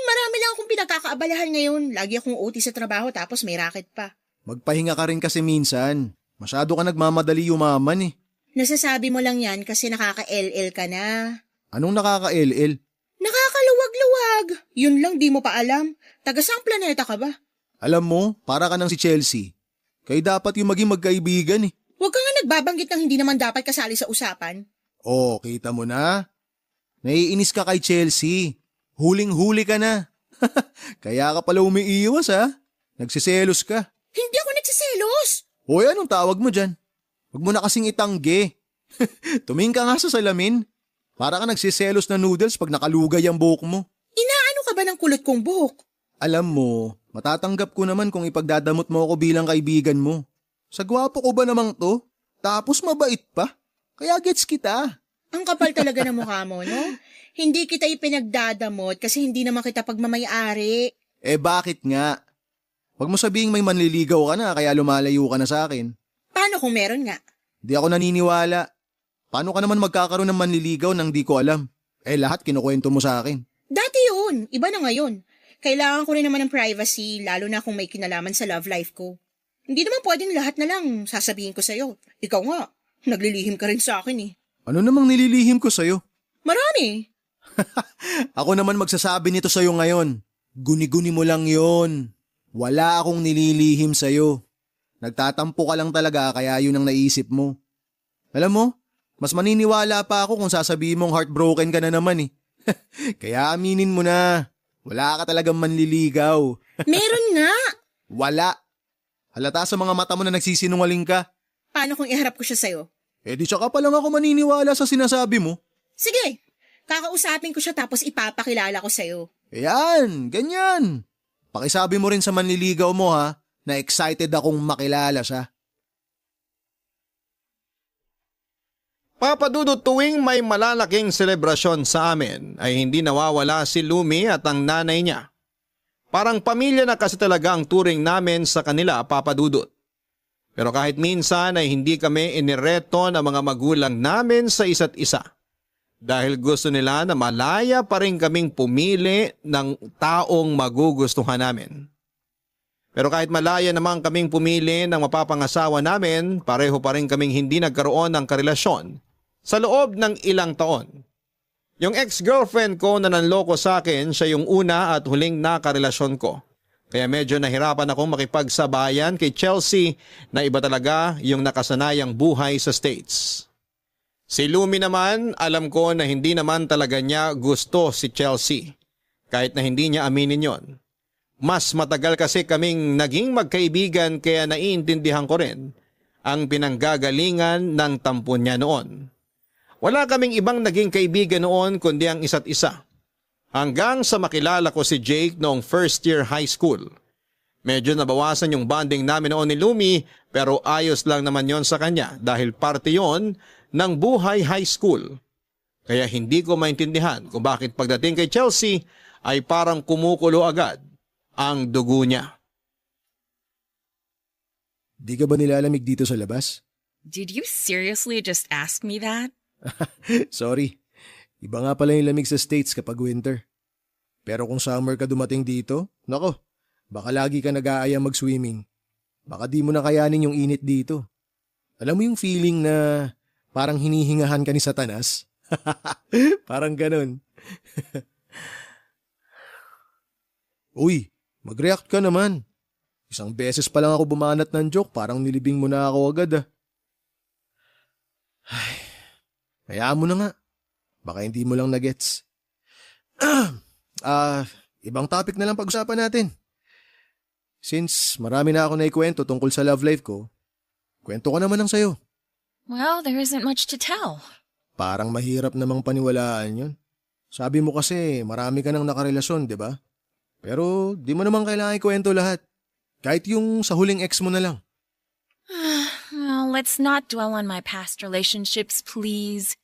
Marami lang akong pinagkakaabalahan ngayon. Lagi akong OT sa trabaho tapos may racket pa. Magpahinga ka rin kasi minsan. Masyado ka nagmamadali yumaman eh. Nasasabi mo lang yan kasi nakaka-LL ka na. Anong nakaka-LL? Nakakaluwag-luwag. Yun lang di mo pa alam. Taga-saang planeta ka ba? Alam mo, para ka ng si Chelsea. Kayo dapat yung maging magkaibigan eh. Huwag ka nga nagbabanggit ng hindi naman dapat kasali sa usapan. Oh, kita mo na. Naiinis ka kay Chelsea. Huling-huli ka na. Kaya ka pala umiiwas ha. Nagsiselos ka. Hindi ako nagsiselos. Hoy, anong tawag mo dyan? Huwag mo na kasing itangge. Tumingin ka nga sa salamin. Para ka nagsiselos na noodles pag nakalugay ang buhok mo. Inaano ka ba ng kulot kong buhok? Alam mo, matatanggap ko naman kung ipagdadamot mo ako bilang kaibigan mo. Sa gwapo ko ba namang to? Tapos mabait pa? Kaya gets kita. Ang kapal talaga ng mukha mo, no? Hindi kita ipinagdadamot kasi hindi naman kita pagmamayari. Eh bakit nga? Huwag mo sabihing may manliligaw ka na kaya lumalayo ka na sa akin. Paano kung meron nga? Di ako naniniwala. Paano ka naman magkakaroon ng manliligaw nang di ko alam? Eh lahat kinukwento mo sa akin. Dati yun, iba na ngayon. Kailangan ko rin naman ng privacy, lalo na kung may kinalaman sa love life ko. Hindi naman pwedeng lahat na lang sasabihin ko sa'yo. Ikaw nga, naglilihim ka rin sa akin eh. Ano namang nililihim ko sa'yo? Marami. Ako naman magsasabi nito sa'yo ngayon. Guni-guni mo lang yon. Wala akong nililihim sa'yo. Nagtatampo ka lang talaga kaya yun ang naisip mo. Alam mo, mas maniniwala pa ako kung sasabihin mong heartbroken ka na naman eh. Kaya aminin mo na. Wala ka talagang manliligaw. Meron nga. Wala. Halata sa mga mata mo na nagsisinungaling ka. Paano kung iharap ko siya sa'yo? Eh di tsaka pa lang ako maniniwala sa sinasabi mo. Sige, kakausapin ko siya tapos ipapakilala ko sa'yo. Ayan, ganyan. Pakisabi mo rin sa manliligaw mo ha, na excited akong makilala siya. Papa Dudut, tuwing may malalaking selebrasyon sa amin ay hindi nawawala si Lumi at ang nanay niya. Parang pamilya na kasi talaga ang turing namin sa kanila, Papa Dudut. Pero kahit minsan ay hindi kami inireto ng mga magulang namin sa isa't isa. Dahil gusto nila na malaya pa rin kaming pumili ng taong magugustuhan namin. Pero kahit malaya naman kaming pumili ng mapapangasawa namin, pareho pa rin kaming hindi nagkaroon ng karelasyon sa loob ng ilang taon. Yung ex-girlfriend ko na nanloko sa akin, siya yung una at huling nakarelasyon ko. Kaya medyo nahirapan akong makipagsabayan kay Chelsea na iba talaga yung nakasanayang buhay sa States. Si Lumi naman, alam ko na hindi naman talaga niya gusto si Chelsea, kahit na hindi niya aminin yon. Mas matagal kasi kaming naging magkaibigan kaya naiintindihan ko rin ang pinanggagalingan ng tampon niya noon. Wala kaming ibang naging kaibigan noon kundi ang isa't isa. Hanggang sa makilala ko si Jake noong first year high school. Medyo nabawasan yung bonding namin noon ni Lumi pero ayos lang naman yon sa kanya dahil parte yon ng buhay high school. Kaya hindi ko maintindihan kung bakit pagdating kay Chelsea ay parang kumukulo agad ang dugo niya. Di ka ba nilalamig dito sa labas? Did you seriously just ask me that? Sorry. Iba nga pala yung lamig sa States kapag winter. Pero kung summer ka dumating dito, nako, baka lagi ka nag-aayang mag-swimming. Baka di mo na kayanin yung init dito. Alam mo yung feeling na parang hinihingahan ka ni Satanas? Parang ganun. Uy, mag-react ka naman. Isang beses pa lang ako bumanat ng joke, parang nilibing mo na ako agad ah. Ay, hayaan mo na nga. Baka hindi mo lang nagets. Ibang topic na lang pag-usapan natin. Since marami na ako naikwento tungkol sa love life ko, kwento ko naman lang sa'yo. Well, there isn't much to tell. Parang mahirap namang paniwalaan yun. Sabi mo kasi marami ka nang nakarelasyon, di ba? Pero di mo naman kailangan ikwento lahat. Kahit yung sa huling ex mo na lang. Well, let's not dwell on my past relationships, please.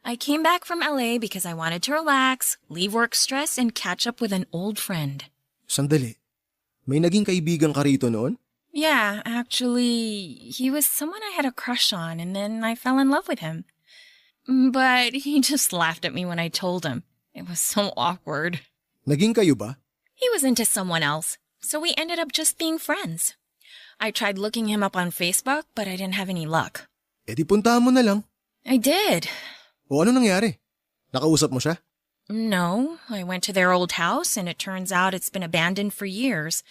I came back from LA because I wanted to relax, leave work stress, and catch up with an old friend. Sandali. May naging kaibigan ka rito noon? Yeah, actually, he was someone I had a crush on, and then I fell in love with him. But he just laughed at me when I told him. It was so awkward. Naging kayo ba? He was into someone else, so we ended up just being friends. I tried looking him up on Facebook, but I didn't have any luck. Eh di puntahan mo na lang. I did. O ano nangyari? Nakausap mo siya? No, I went to their old house, and it turns out it's been abandoned for years,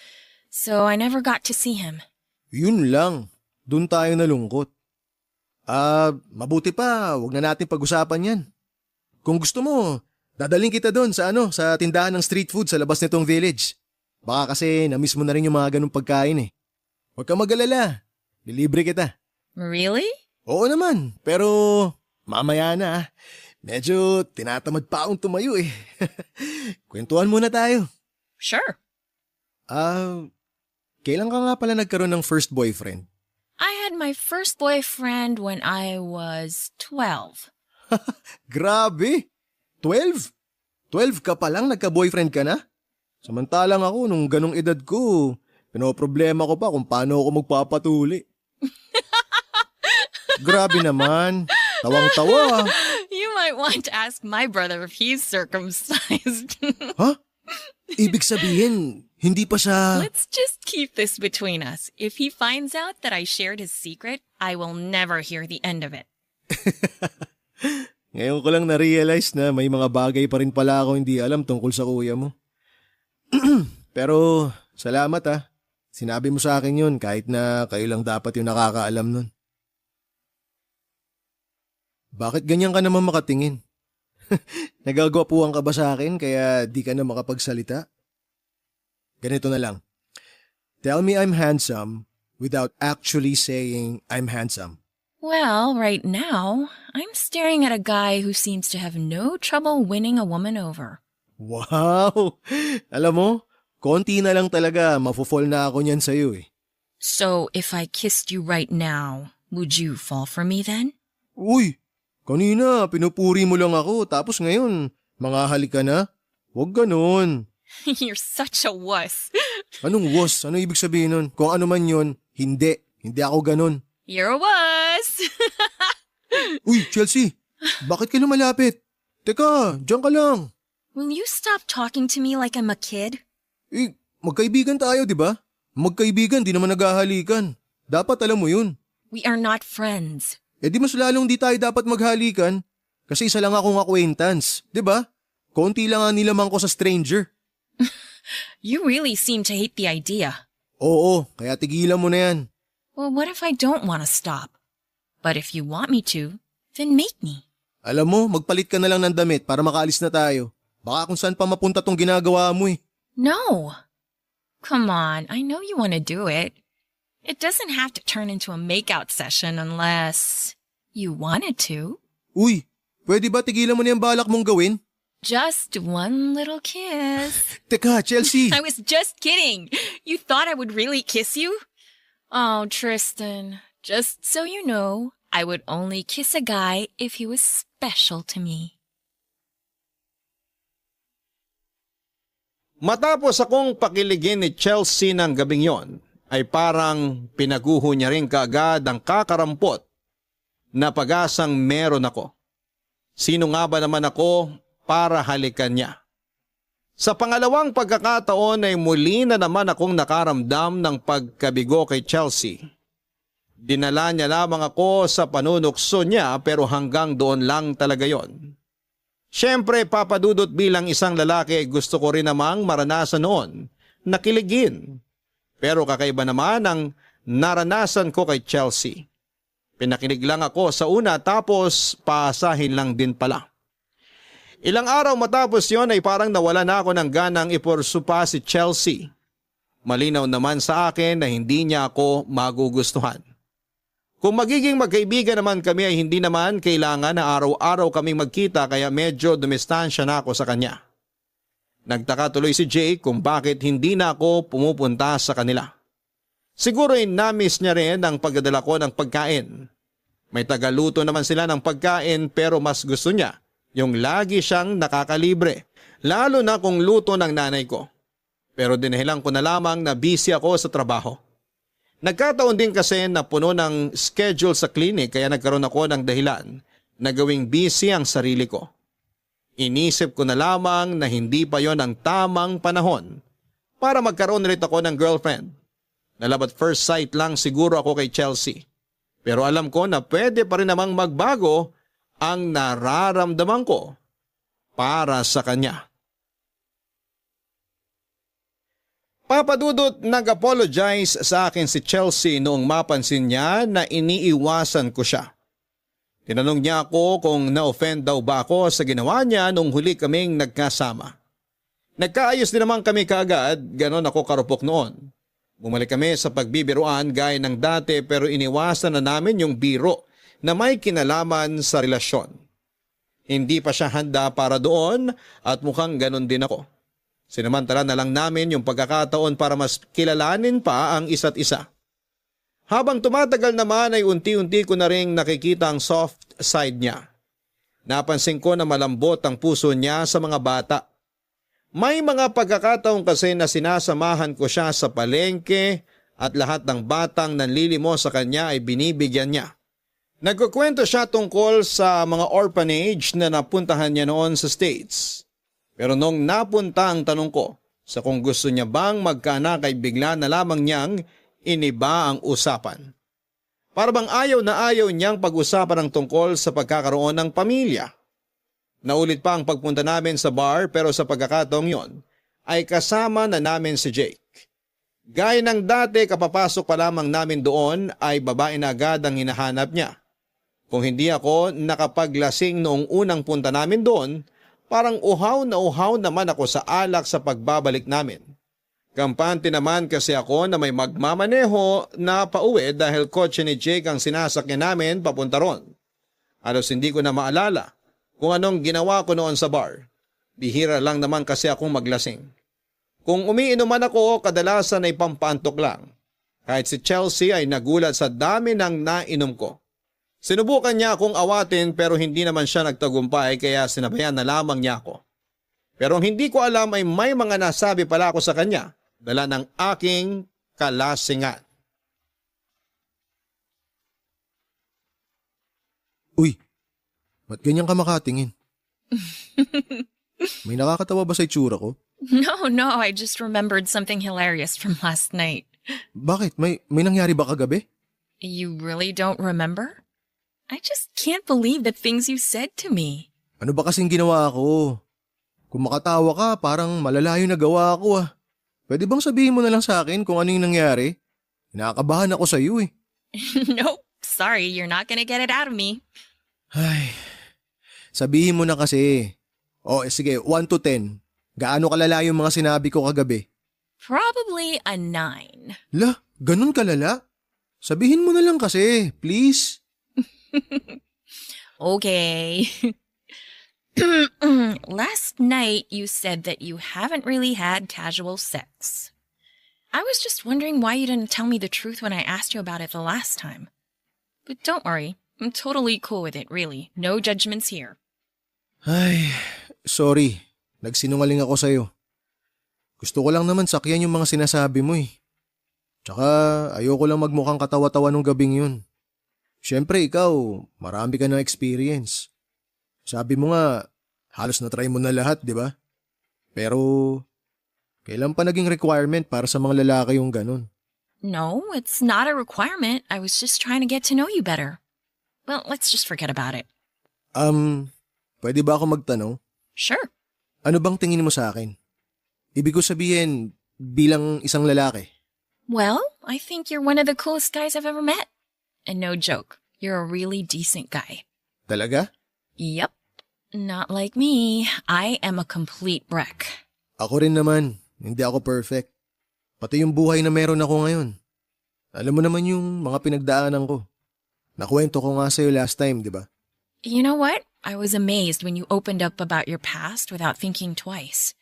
so I never got to see him. Yun lang. Doon tayo nalungkot. Mabuti pa, wag na natin pag-usapan yan. Kung gusto mo, dadaling kita doon sa tindahan ng street food sa labas nitong village. Baka kasi na-miss mo na rin yung mga ganung pagkain eh. Huwag kang mag-alala. Lilibre kita. Really? Oo naman, pero mamaya na. Medyo tinatamad pa akong tumayo eh. Kwentuhan muna tayo. Sure. Kailan ka nga pala nagkaroon ng first boyfriend? I had my first boyfriend when I was 12. Grabe! 12? 12 ka pa lang nagka-boyfriend ka na? Samantalang ako nung ganong edad ko, pinoproblema ko pa kung paano ako magpapatuli. Grabe naman. Tawang-tawa. You might want to ask my brother if he's circumcised. Ha? Ibig sabihin, hindi pa siya... Let's just keep this between us. If he finds out that I shared his secret, I will never hear the end of it. Ngayon ko lang na-realize na may mga bagay pa rin pala ako hindi alam tungkol sa kuya mo. Pero salamat ah. Sinabi mo sa akin yun kahit na kayo lang dapat yung nakakaalam nun. Bakit ganyan ka naman makatingin? Nagagwapuhan ka ba sa akin kaya di ka na makapagsalita? Ganito na lang. Tell me I'm handsome without actually saying I'm handsome. Well, right now, I'm staring at a guy who seems to have no trouble winning a woman over. Wow! Alam mo, konti na lang talaga mafo-fall na ako niyan sa'yo eh. So, if I kissed you right now, would you fall for me then? Uy! Kanina, pinupuri mo lang ako tapos ngayon, mangahalik ka na? Huwag ganon. You're such a wuss. Anong was? Ano ibig sabihin nun? Kung ano man yun, hindi. Hindi ako ganon. You're a wuss. Uy, Chelsea! Bakit ka lumalapit? Teka, diyan ka lang. Will you stop talking to me like I'm a kid? Magkaibigan tayo, di ba? Magkaibigan, di naman naghahalikan. Dapat alam mo yun. We are not friends. Di mas lalong di tayo dapat maghalikan. Kasi isa lang akong acquaintance, di ba? Konti lang nga nilamang ko sa stranger. You really seem to hate the idea. Oo, kaya tigilan mo na yan. Well, what if I don't want to stop? But if you want me to, then make me. Alam mo, magpalit ka na lang ng damit para makaalis na tayo. Baka kung saan pa mapunta tong ginagawa mo eh. No. Come on, I know you want to do it. It doesn't have to turn into a makeout session unless you wanted to. Uy, pwede ba tigilan mo na yung balak mong gawin? Just one little kiss. Teka, Chelsea! I was just kidding. You thought I would really kiss you? Oh, Tristan, just so you know, I would only kiss a guy if he was special to me. Matapos akong pakiligin ni Chelsea ng gabing yon, ay parang pinaguho niya rin kaagad ang kakarampot na pag-asang meron ako. Sino nga ba naman ako para halikan niya? Sa pangalawang pagkakataon ay muli na naman akong nakaramdam ng pagkabigo kay Chelsea. Dinala niya lamang ako sa panunukso niya pero hanggang doon lang talaga yon. Siyempre, Papa Dudut, bilang isang lalaki gusto ko rin namang maranasan noon na kiligin. Pero kakaiba naman ang naranasan ko kay Chelsea. Pinakinig lang ako sa una tapos paasahin lang din pala. Ilang araw matapos yon ay parang nawala na ako ng ganang ipursu pa si Chelsea. Malinaw naman sa akin na hindi niya ako magugustuhan. Kung magiging magkaibigan naman kami ay hindi naman kailangan na araw-araw kaming magkita kaya medyo dumistansya na ako sa kanya. Nagtaka tuloy si Jake kung bakit hindi na ako pumupunta sa kanila. Siguro ay na-miss niya rin ang pagdadala ko ng pagkain. May tagaluto naman sila ng pagkain pero mas gusto niya yung lagi siyang nakakalibre, lalo na kung luto ng nanay ko. Pero dinahilan ko na lamang na busy ako sa trabaho. Nagkataon din kasi na puno ng schedule sa clinic kaya nagkaroon ako ng dahilan na gawing busy ang sarili ko. Inisip ko na lamang na hindi pa yon ang tamang panahon para magkaroon ulit ako ng girlfriend. Na love at first sight lang siguro ako kay Chelsea. Pero alam ko na pwede pa rin namang magbago ang nararamdaman ko para sa kanya. Papa Dudut, nag-apologize sa akin si Chelsea noong mapansin niya na iniiwasan ko siya. Tinanong niya ako kung na-offend daw ba ako sa ginawa niya nung huli kaming nagkasama. Nagkaayos din naman kami kaagad, ganon ako karupok noon. Bumalik kami sa pagbibiruan gaya ng dati pero iniwasan na namin yung biro na may kinalaman sa relasyon. Hindi pa siya handa para doon at mukhang ganon din ako. Sinamantala na lang namin yung pagkakataon para mas kilalanin pa ang isa't isa. Habang tumatagal naman ay unti-unti ko na rin nakikita ang soft side niya. Napansin ko na malambot ang puso niya sa mga bata. May mga pagkakataon kasi na sinasamahan ko siya sa palengke at lahat ng batang nanlilimo sa kanya ay binibigyan niya. Nagkukwento siya tungkol sa mga orphanage na napuntahan niya noon sa States. Pero nung napunta ang tanong ko sa kung gusto niya bang magkaanak ay bigla na lamang niyang iniba ang usapan. Para bang ayaw na ayaw niyang pag-usapan ng tungkol sa pagkakaroon ng pamilya. Naulit pa ang pagpunta namin sa bar pero sa pagkakataong yon ay kasama na namin si Jake. Gaya ng dati kapapasok pa lamang namin doon ay babae na agad ang hinahanap niya. Kung hindi ako nakapaglasing noong unang punta namin doon, parang uhaw naman ako sa alak sa pagbabalik namin. Kampante naman kasi ako na may magmamaneho na pauwi dahil kotse ni Jake ang sinasakyan namin papunta ron. Halos hindi ko na maalala kung anong ginawa ko noon sa bar. Bihira lang naman kasi akong maglasing. Kung umiinuman ako, kadalasan ay pampaantok lang. Kahit si Chelsea ay nagulat sa dami ng nainom ko. Sinubukan niya akong awatin pero hindi naman siya nagtagumpay kaya sinabayan na lamang niya ako. Pero ang hindi ko alam ay may mga nasabi pala ako sa kanya dala ng aking kalasingan. Uy, ba't ganyan ka makatingin? May nakakatawa ba sa itsura ko? No, I just remembered something hilarious from last night. Bakit? May nangyari ba kagabi? You really don't remember? I just can't believe the things you said to me. Ano ba kasing ginawa ko? Kung makatawa ka, parang malala yung nagawa ko ah. Pwede bang sabihin mo na lang sa akin kung ano yung nangyari? Nakakabahan ako sa iyo eh. Nope, sorry, you're not gonna get it out of me. Ay, sabihin mo na kasi. Sige, 1 to 10. Gaano kalala yung mga sinabi ko kagabi? Probably a 9. La, ganun kalala? Sabihin mo na lang kasi, please. Okay. Last night you said that you haven't really had casual sex. I was just wondering why you didn't tell me the truth when I asked you about it the last time. But don't worry, I'm totally cool with it, really. No judgments here. Ay, sorry. Nagsinungaling ako sa'yo. Gusto ko lang naman sakyan yung mga sinasabi mo eh. Tsaka ayoko lang magmukhang katawa-tawa nung gabing yun. Siyempre ikaw, marami ka ng experience. Sabi mo nga, halos na-try mo na lahat, di ba? Pero, kailan pa naging requirement para sa mga lalaki yung ganun? No, it's not a requirement. I was just trying to get to know you better. Well, let's just forget about it. Pwede ba ako magtanong? Sure. Ano bang tingin mo sa akin? Ibig ko sabihin, bilang isang lalaki. Well, I think you're one of the coolest guys I've ever met. And no joke, you're a really decent guy. Talaga? Yep. Not like me. I am a complete wreck. Ako rin naman, hindi ako perfect. Pati yung buhay na meron ako ngayon. Alam mo naman yung mga pinagdaanan ko. Nakwento ko nga sa'yo last time, di ba? You know what? I was amazed when you opened up about your past without thinking twice.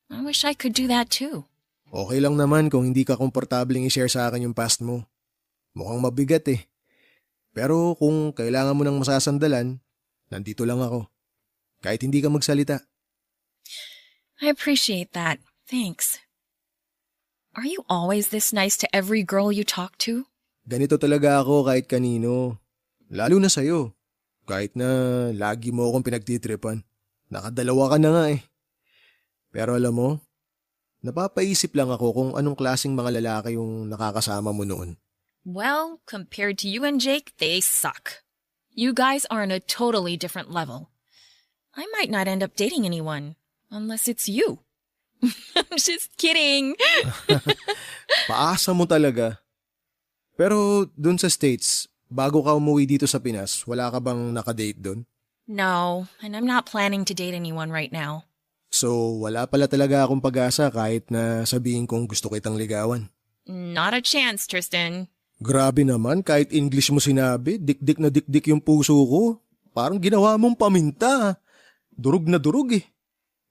I wish I could do that too. Okay lang naman kung hindi ka komportabling i-share sa akin yung past mo. Mukhang mabigat eh. Pero kung kailangan mo ng masasandalan, nandito lang ako. Kahit hindi ka magsalita. I appreciate that. Thanks. Are you always this nice to every girl you talk to? Ganito talaga ako kahit kanino. Lalo na sa'yo. Kahit na lagi mo akong pinagtitripan. Nakadalawa ka na nga eh. Pero alam mo, napapaisip lang ako kung anong klaseng mga lalaki yung nakakasama mo noon. Well, compared to you and Jake, they suck. You guys are on a totally different level. I might not end up dating anyone, unless it's you. I'm just kidding. Paasa mo talaga. Pero dun sa States, bago ka umuwi dito sa Pinas, wala ka bang nakadate dun? No, and I'm not planning to date anyone right now. So wala pala talaga akong pag-asa kahit na sabihin kong gusto kitang ligawan. Not a chance, Tristan. Grabe naman, kahit English mo sinabi, dikdik na dikdik yung puso ko. Parang ginawa mong paminta. Durog na durog eh.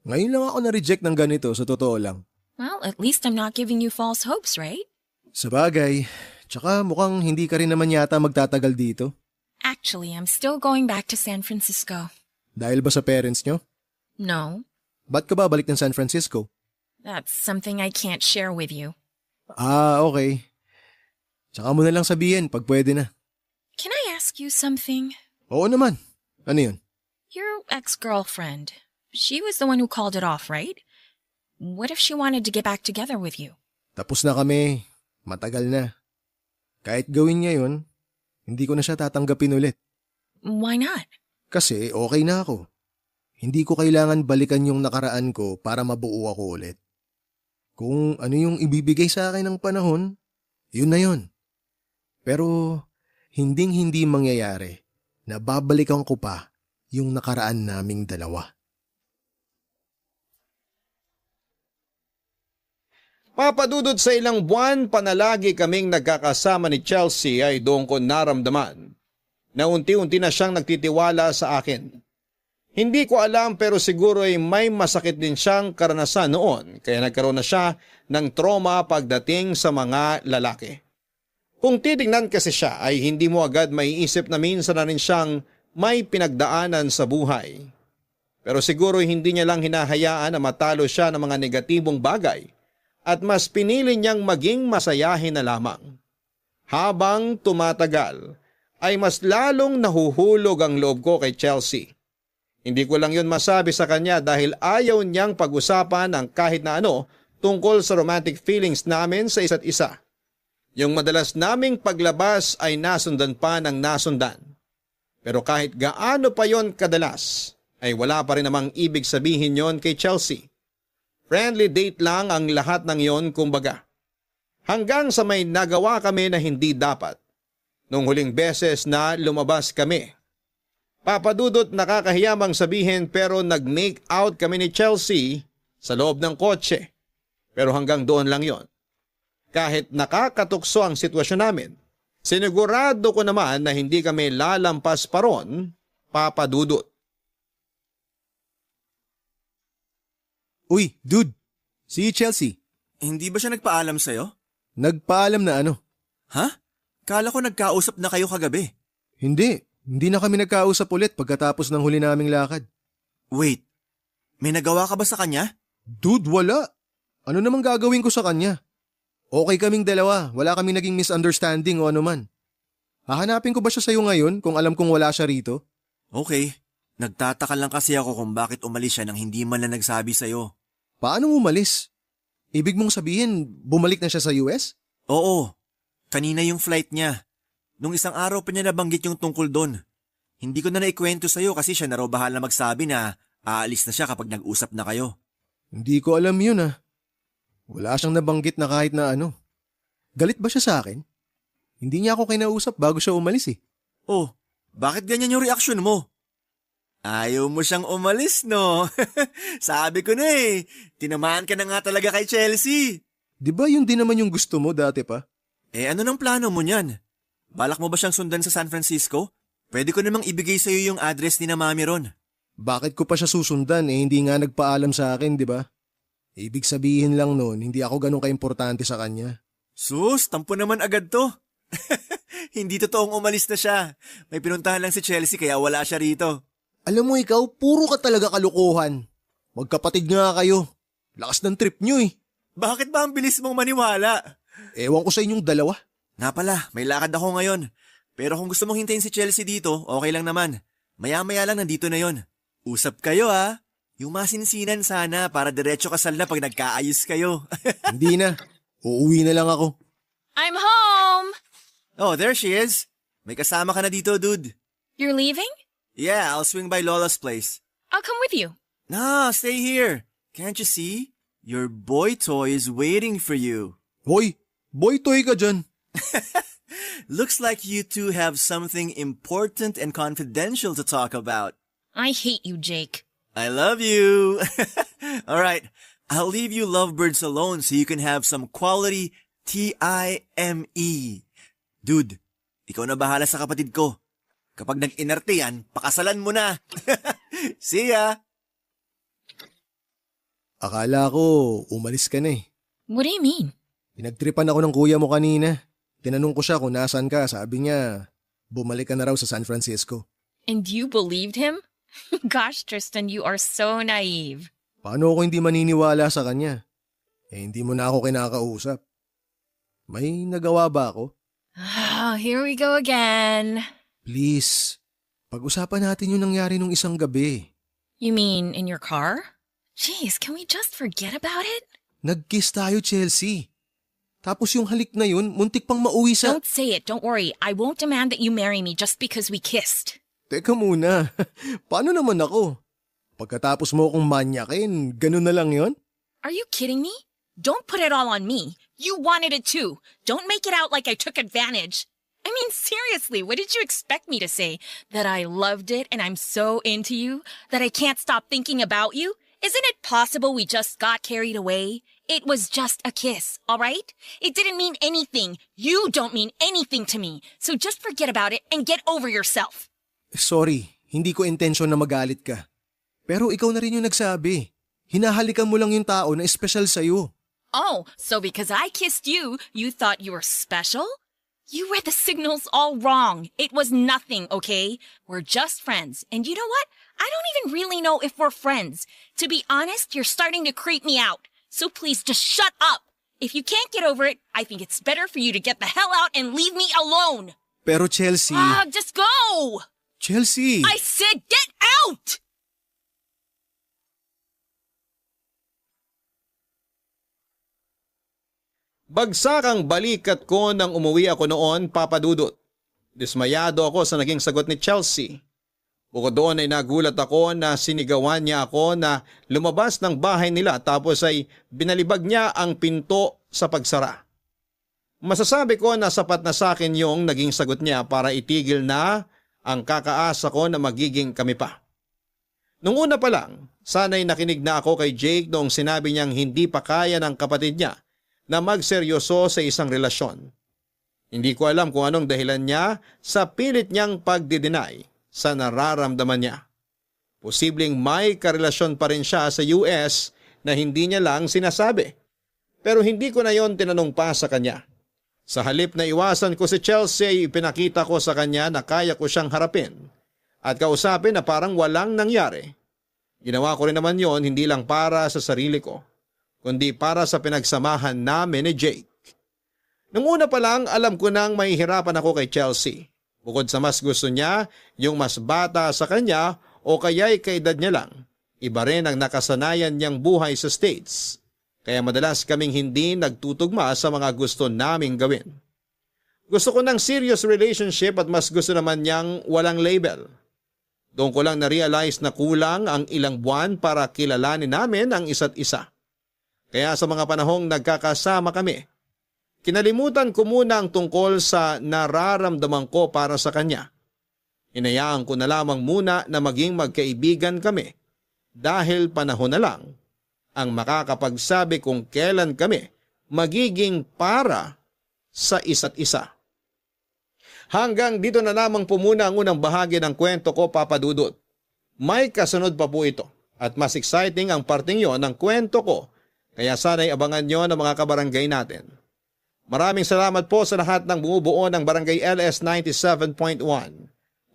Ngayon lang ako na-reject ng ganito, sa totoo lang. Well, at least I'm not giving you false hopes, right? Sabagay, tsaka mukhang hindi ka rin naman yata magtatagal dito. Actually, I'm still going back to San Francisco. Dahil ba sa parents nyo? No, Ba't ka babalik ng San Francisco? that's something I can't share with you. Okay. Tsaka mo na lang sabihin pag pwede na. Can I ask you something? Oo naman. Ano yun? Your ex-girlfriend, she was the one who called it off, right? What if she wanted to get back together with you? Tapos na kami. Matagal na. Kahit gawin niya yun, hindi ko na siya tatanggapin ulit. Why not? Kasi okay na ako. Hindi ko kailangan balikan yung nakaraan ko para mabuo ako ulit. Kung ano yung ibibigay sa akin ng panahon, yun na yun. Pero hinding-hindi mangyayari na babalikan ko pa yung nakaraan naming dalawa. Papadudod sa ilang buwan, panalagi kaming nagkakasama ni Chelsea ay doon ko naramdaman na unti-unti na siyang nagtitiwala sa akin. Hindi ko alam pero siguro ay may masakit din siyang karanasan noon kaya nagkaroon na siya ng trauma pagdating sa mga lalaki. Kung titingnan kasi siya ay hindi mo agad maiisip na minsan na rin siyang may pinagdaanan sa buhay. Pero siguro hindi niya lang hinahayaan na matalo siya ng mga negatibong bagay at mas pinili niyang maging masayahin na lamang. Habang tumatagal ay mas lalong nahuhulog ang loob ko kay Chelsea. Hindi ko lang yun masabi sa kanya dahil ayaw niyang pag-usapan ang kahit na ano tungkol sa romantic feelings namin sa isa't isa. Yung madalas naming paglabas ay nasundan pa ng nasundan. Pero kahit gaano pa yon kadalas, ay wala pa rin namang ibig sabihin yon kay Chelsea. Friendly date lang ang lahat ng yon kumbaga. Hanggang sa may nagawa kami na hindi dapat. Nung huling beses na lumabas kami. Papadudot nakakahiyamang sabihin pero nag-make out kami ni Chelsea sa loob ng kotse. Pero hanggang doon lang yon. Kahit nakakatukso ang sitwasyon namin, sinigurado ko naman na hindi kami lalampas pa ron, papadudot. Uy, dude. Si Chelsea. Hindi ba siya nagpaalam sa'yo? Nagpaalam na ano? Ha? Kala ko nagkausap na kayo kagabi. Hindi. Hindi na kami nagkausap ulit pagkatapos ng huli naming lakad. Wait, may nagawa ka ba sa kanya? Dude, wala. Ano namang gagawin ko sa kanya? Okay kaming dalawa. Wala kaming naging misunderstanding o ano man. Hahanapin ko ba siya sa'yo ngayon kung alam kong wala siya rito? Okay. Nagtataka lang kasi ako kung bakit umalis siya nang hindi man lang nagsabi sa'yo. Paano umalis? Ibig mong sabihin, bumalik na siya sa US? Oo. Kanina yung flight niya. Nung isang araw pa niya nabanggit yung tungkol doon. Hindi ko na naikwento sa'yo kasi siya na raw bahala magsabi na aalis na siya kapag nag-usap na kayo. Hindi ko alam yun ah. Wala siyang nabanggit na kahit na ano. Galit ba siya sa akin? Hindi niya ako kinausap bago siya umalis eh. Oh, bakit ganyan yung reaksyon mo? Ayaw mo siyang umalis, no? Sabi ko na eh, tinamaan ka na nga talaga kay Chelsea. Di ba yun din naman yung gusto mo dati pa? Eh ano nang plano mo niyan? Balak mo ba siyang sundan sa San Francisco? Pwede ko namang ibigay sa'yo yung address ni na mami ron. Bakit ko pa siya susundan eh hindi nga nagpaalam sa akin, di ba? Ibig sabihin lang nun, hindi ako ganun kaimportante sa kanya. Sus, tampo naman agad to. Hindi totoong umalis na siya. May pinuntahan lang si Chelsea kaya wala siya rito. Alam mo ikaw, puro ka talaga kalukuhan. Magkapatid nga kayo. Lakas ng trip nyo eh. Bakit ba ang bilis mong maniwala? Ewan ko sa inyong dalawa. Nga pala, may lakad ako ngayon. Pero kung gusto mong hintayin si Chelsea dito, okay lang naman. Maya-maya lang nandito na yon. Usap kayo ah. Yung masinsinan sana para diretso kasal na pag nagkaayos kayo. Hindi na. Uuwi na lang ako. I'm home! Oh, there she is. May kasama ka na dito, dude. You're leaving? Yeah, I'll swing by Lola's place. I'll come with you. Nah, stay here. Can't you see? Your boy toy is waiting for you. Hoy, boy toy ka dyan. Looks like you two have something important and confidential to talk about. I hate you, Jake. I love you. All right, I'll leave you lovebirds alone so you can have some quality time. Dude, ikaw na bahala sa kapatid ko. Kapag nag-inarte yan, pakasalan mo na. See ya! Akala ko, umalis ka na eh. What do you mean? Pinagtripan ako ng kuya mo kanina. Tinanong ko siya kung nasaan ka. Sabi niya, bumalik ka na raw sa San Francisco. And you believed him? Gosh, Tristan, you are so naive. Paano ako hindi maniniwala sa kanya? Eh, hindi mo na ako kinakausap. May nagawa ba ako? Oh, here we go again. Please, pag-usapan natin yung nangyari nung isang gabi. You mean in your car? Jeez, can we just forget about it? Nag-kiss tayo, Chelsea. Tapos yung halik na yun, muntik pang mauwi sa... Don't say it. Don't worry. I won't demand that you marry me just because we kissed. Teka muna, paano naman ako? Pagkatapos mo akong manyakin, ganun na lang yon? Are you kidding me? Don't put it all on me. You wanted it too. Don't make it out like I took advantage. I mean, seriously, what did you expect me to say? That I loved it and I'm so into you? That I can't stop thinking about you? Isn't it possible we just got carried away? It was just a kiss, all right? It didn't mean anything. You don't mean anything to me. So just forget about it and get over yourself. Sorry, hindi ko intensyon na magalit ka. Pero ikaw na rin yung nagsabi. Hinahalikan mo lang yung tao na espesyal sa'yo. Oh, so because I kissed you, you thought you were special? You read the signals all wrong. It was nothing, okay? We're just friends. And you know what? I don't even really know if we're friends. To be honest, you're starting to creep me out. So please just shut up. If you can't get over it, I think it's better for you to get the hell out and leave me alone. Pero Chelsea... Just go! Chelsea! I said get out! Bagsak ang balikat ko nang umuwi ako noon, Papa Dudut. Dismayado ako sa naging sagot ni Chelsea. Bukod doon ay nagulat ako na sinigawan niya ako na lumabas ng bahay nila tapos ay binalibag niya ang pinto sa pagsara. Masasabi ko na sapat na sa akin yung naging sagot niya para itigil na ang kakaasa ko na magiging kami pa. Nung una pa lang, sana'y nakinig na ako kay Jake noong sinabi niyang hindi pa kaya ng kapatid niya na magseryoso sa isang relasyon. Hindi ko alam kung anong dahilan niya sa pilit niyang pagdi-deny sa nararamdaman niya. Posibleng may karelasyon pa rin siya sa US na hindi niya lang sinasabi. Pero hindi ko na yon tinanong pa sa kanya. Sa halip na iwasan ko si Chelsea, ipinakita ko sa kanya na kaya ko siyang harapin at kausapin na parang walang nangyari. Ginawa ko rin naman yon hindi lang para sa sarili ko, kundi para sa pinagsamahan namin ni Jake. Nung una pa lang, alam ko nang mahihirapan ako kay Chelsea. Bukod sa mas gusto niya, yung mas bata sa kanya o kaya'y kaedad niya lang, iba rin ang nakasanayan niyang buhay sa States. Kaya madalas kaming hindi nagtutugma sa mga gusto naming gawin. Gusto ko ng serious relationship at mas gusto naman niyang walang label. Doon ko lang na-realize na kulang ang ilang buwan para kilalanin namin ang isa't isa. Kaya sa mga panahong nagkakasama kami, kinalimutan ko muna ang tungkol sa nararamdaman ko para sa kanya. Hinayaan ko na lamang muna na maging magkaibigan kami dahil panahon na lang ang makakapagsabi kung kailan kami magiging para sa isa't isa. Hanggang dito na lamang po muna ang unang bahagi ng kwento ko, Papa Dudut. May kasunod pa po ito at mas exciting ang parting yon ng kwento ko. Kaya sana'y abangan nyo ng mga kabarangay natin. Maraming salamat po sa lahat ng bumubuo ng Barangay LS 97.1.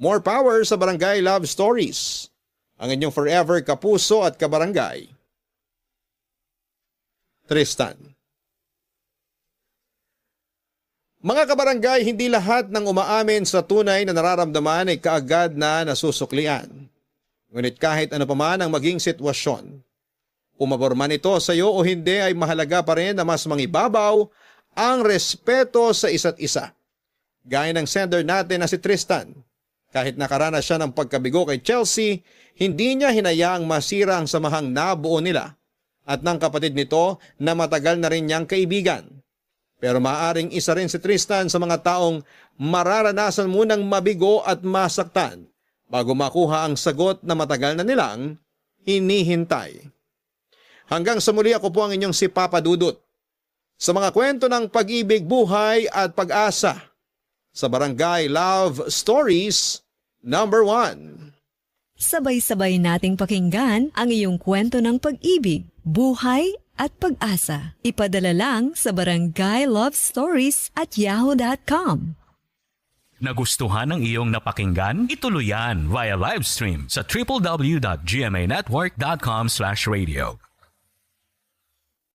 More power sa Barangay Love Stories. Ang inyong forever kapuso at kabarangay, Tristan. Mga kabarangay, hindi lahat ng umaamin sa tunay na nararamdaman ay kaagad na nasusuklian. Ngunit kahit ano pa man ang maging sitwasyon, umabor man ito sa iyo o hindi, ay mahalaga pa rin na mas mangibabaw ang respeto sa isa't isa. Gaya ng sender natin na si Tristan. Kahit nakaranas siya ng pagkabigo kay Chelsea, hindi niya hinayaang masira ang samahang nabuo nila at ng kapatid nito na matagal na rin niyang kaibigan. Pero maaring isa rin si Tristan sa mga taong mararanasan munang mabigo at masaktan bago makuha ang sagot na matagal na nilang hinihintay. Hanggang sa muli, ako po ang inyong si Papa Dudut sa mga kwento ng pag-ibig, buhay at pag-asa sa Barangay Love Stories number 1. Sabay-sabay nating pakinggan ang iyong kwento ng pag-ibig, buhay at pag-asa. Ipadala lang sa barangaylovestories@yahoo.com. Nagustuhan ng iyong napakinggan? Ituloy yan via live stream sa www.gmanetwork.com/radio.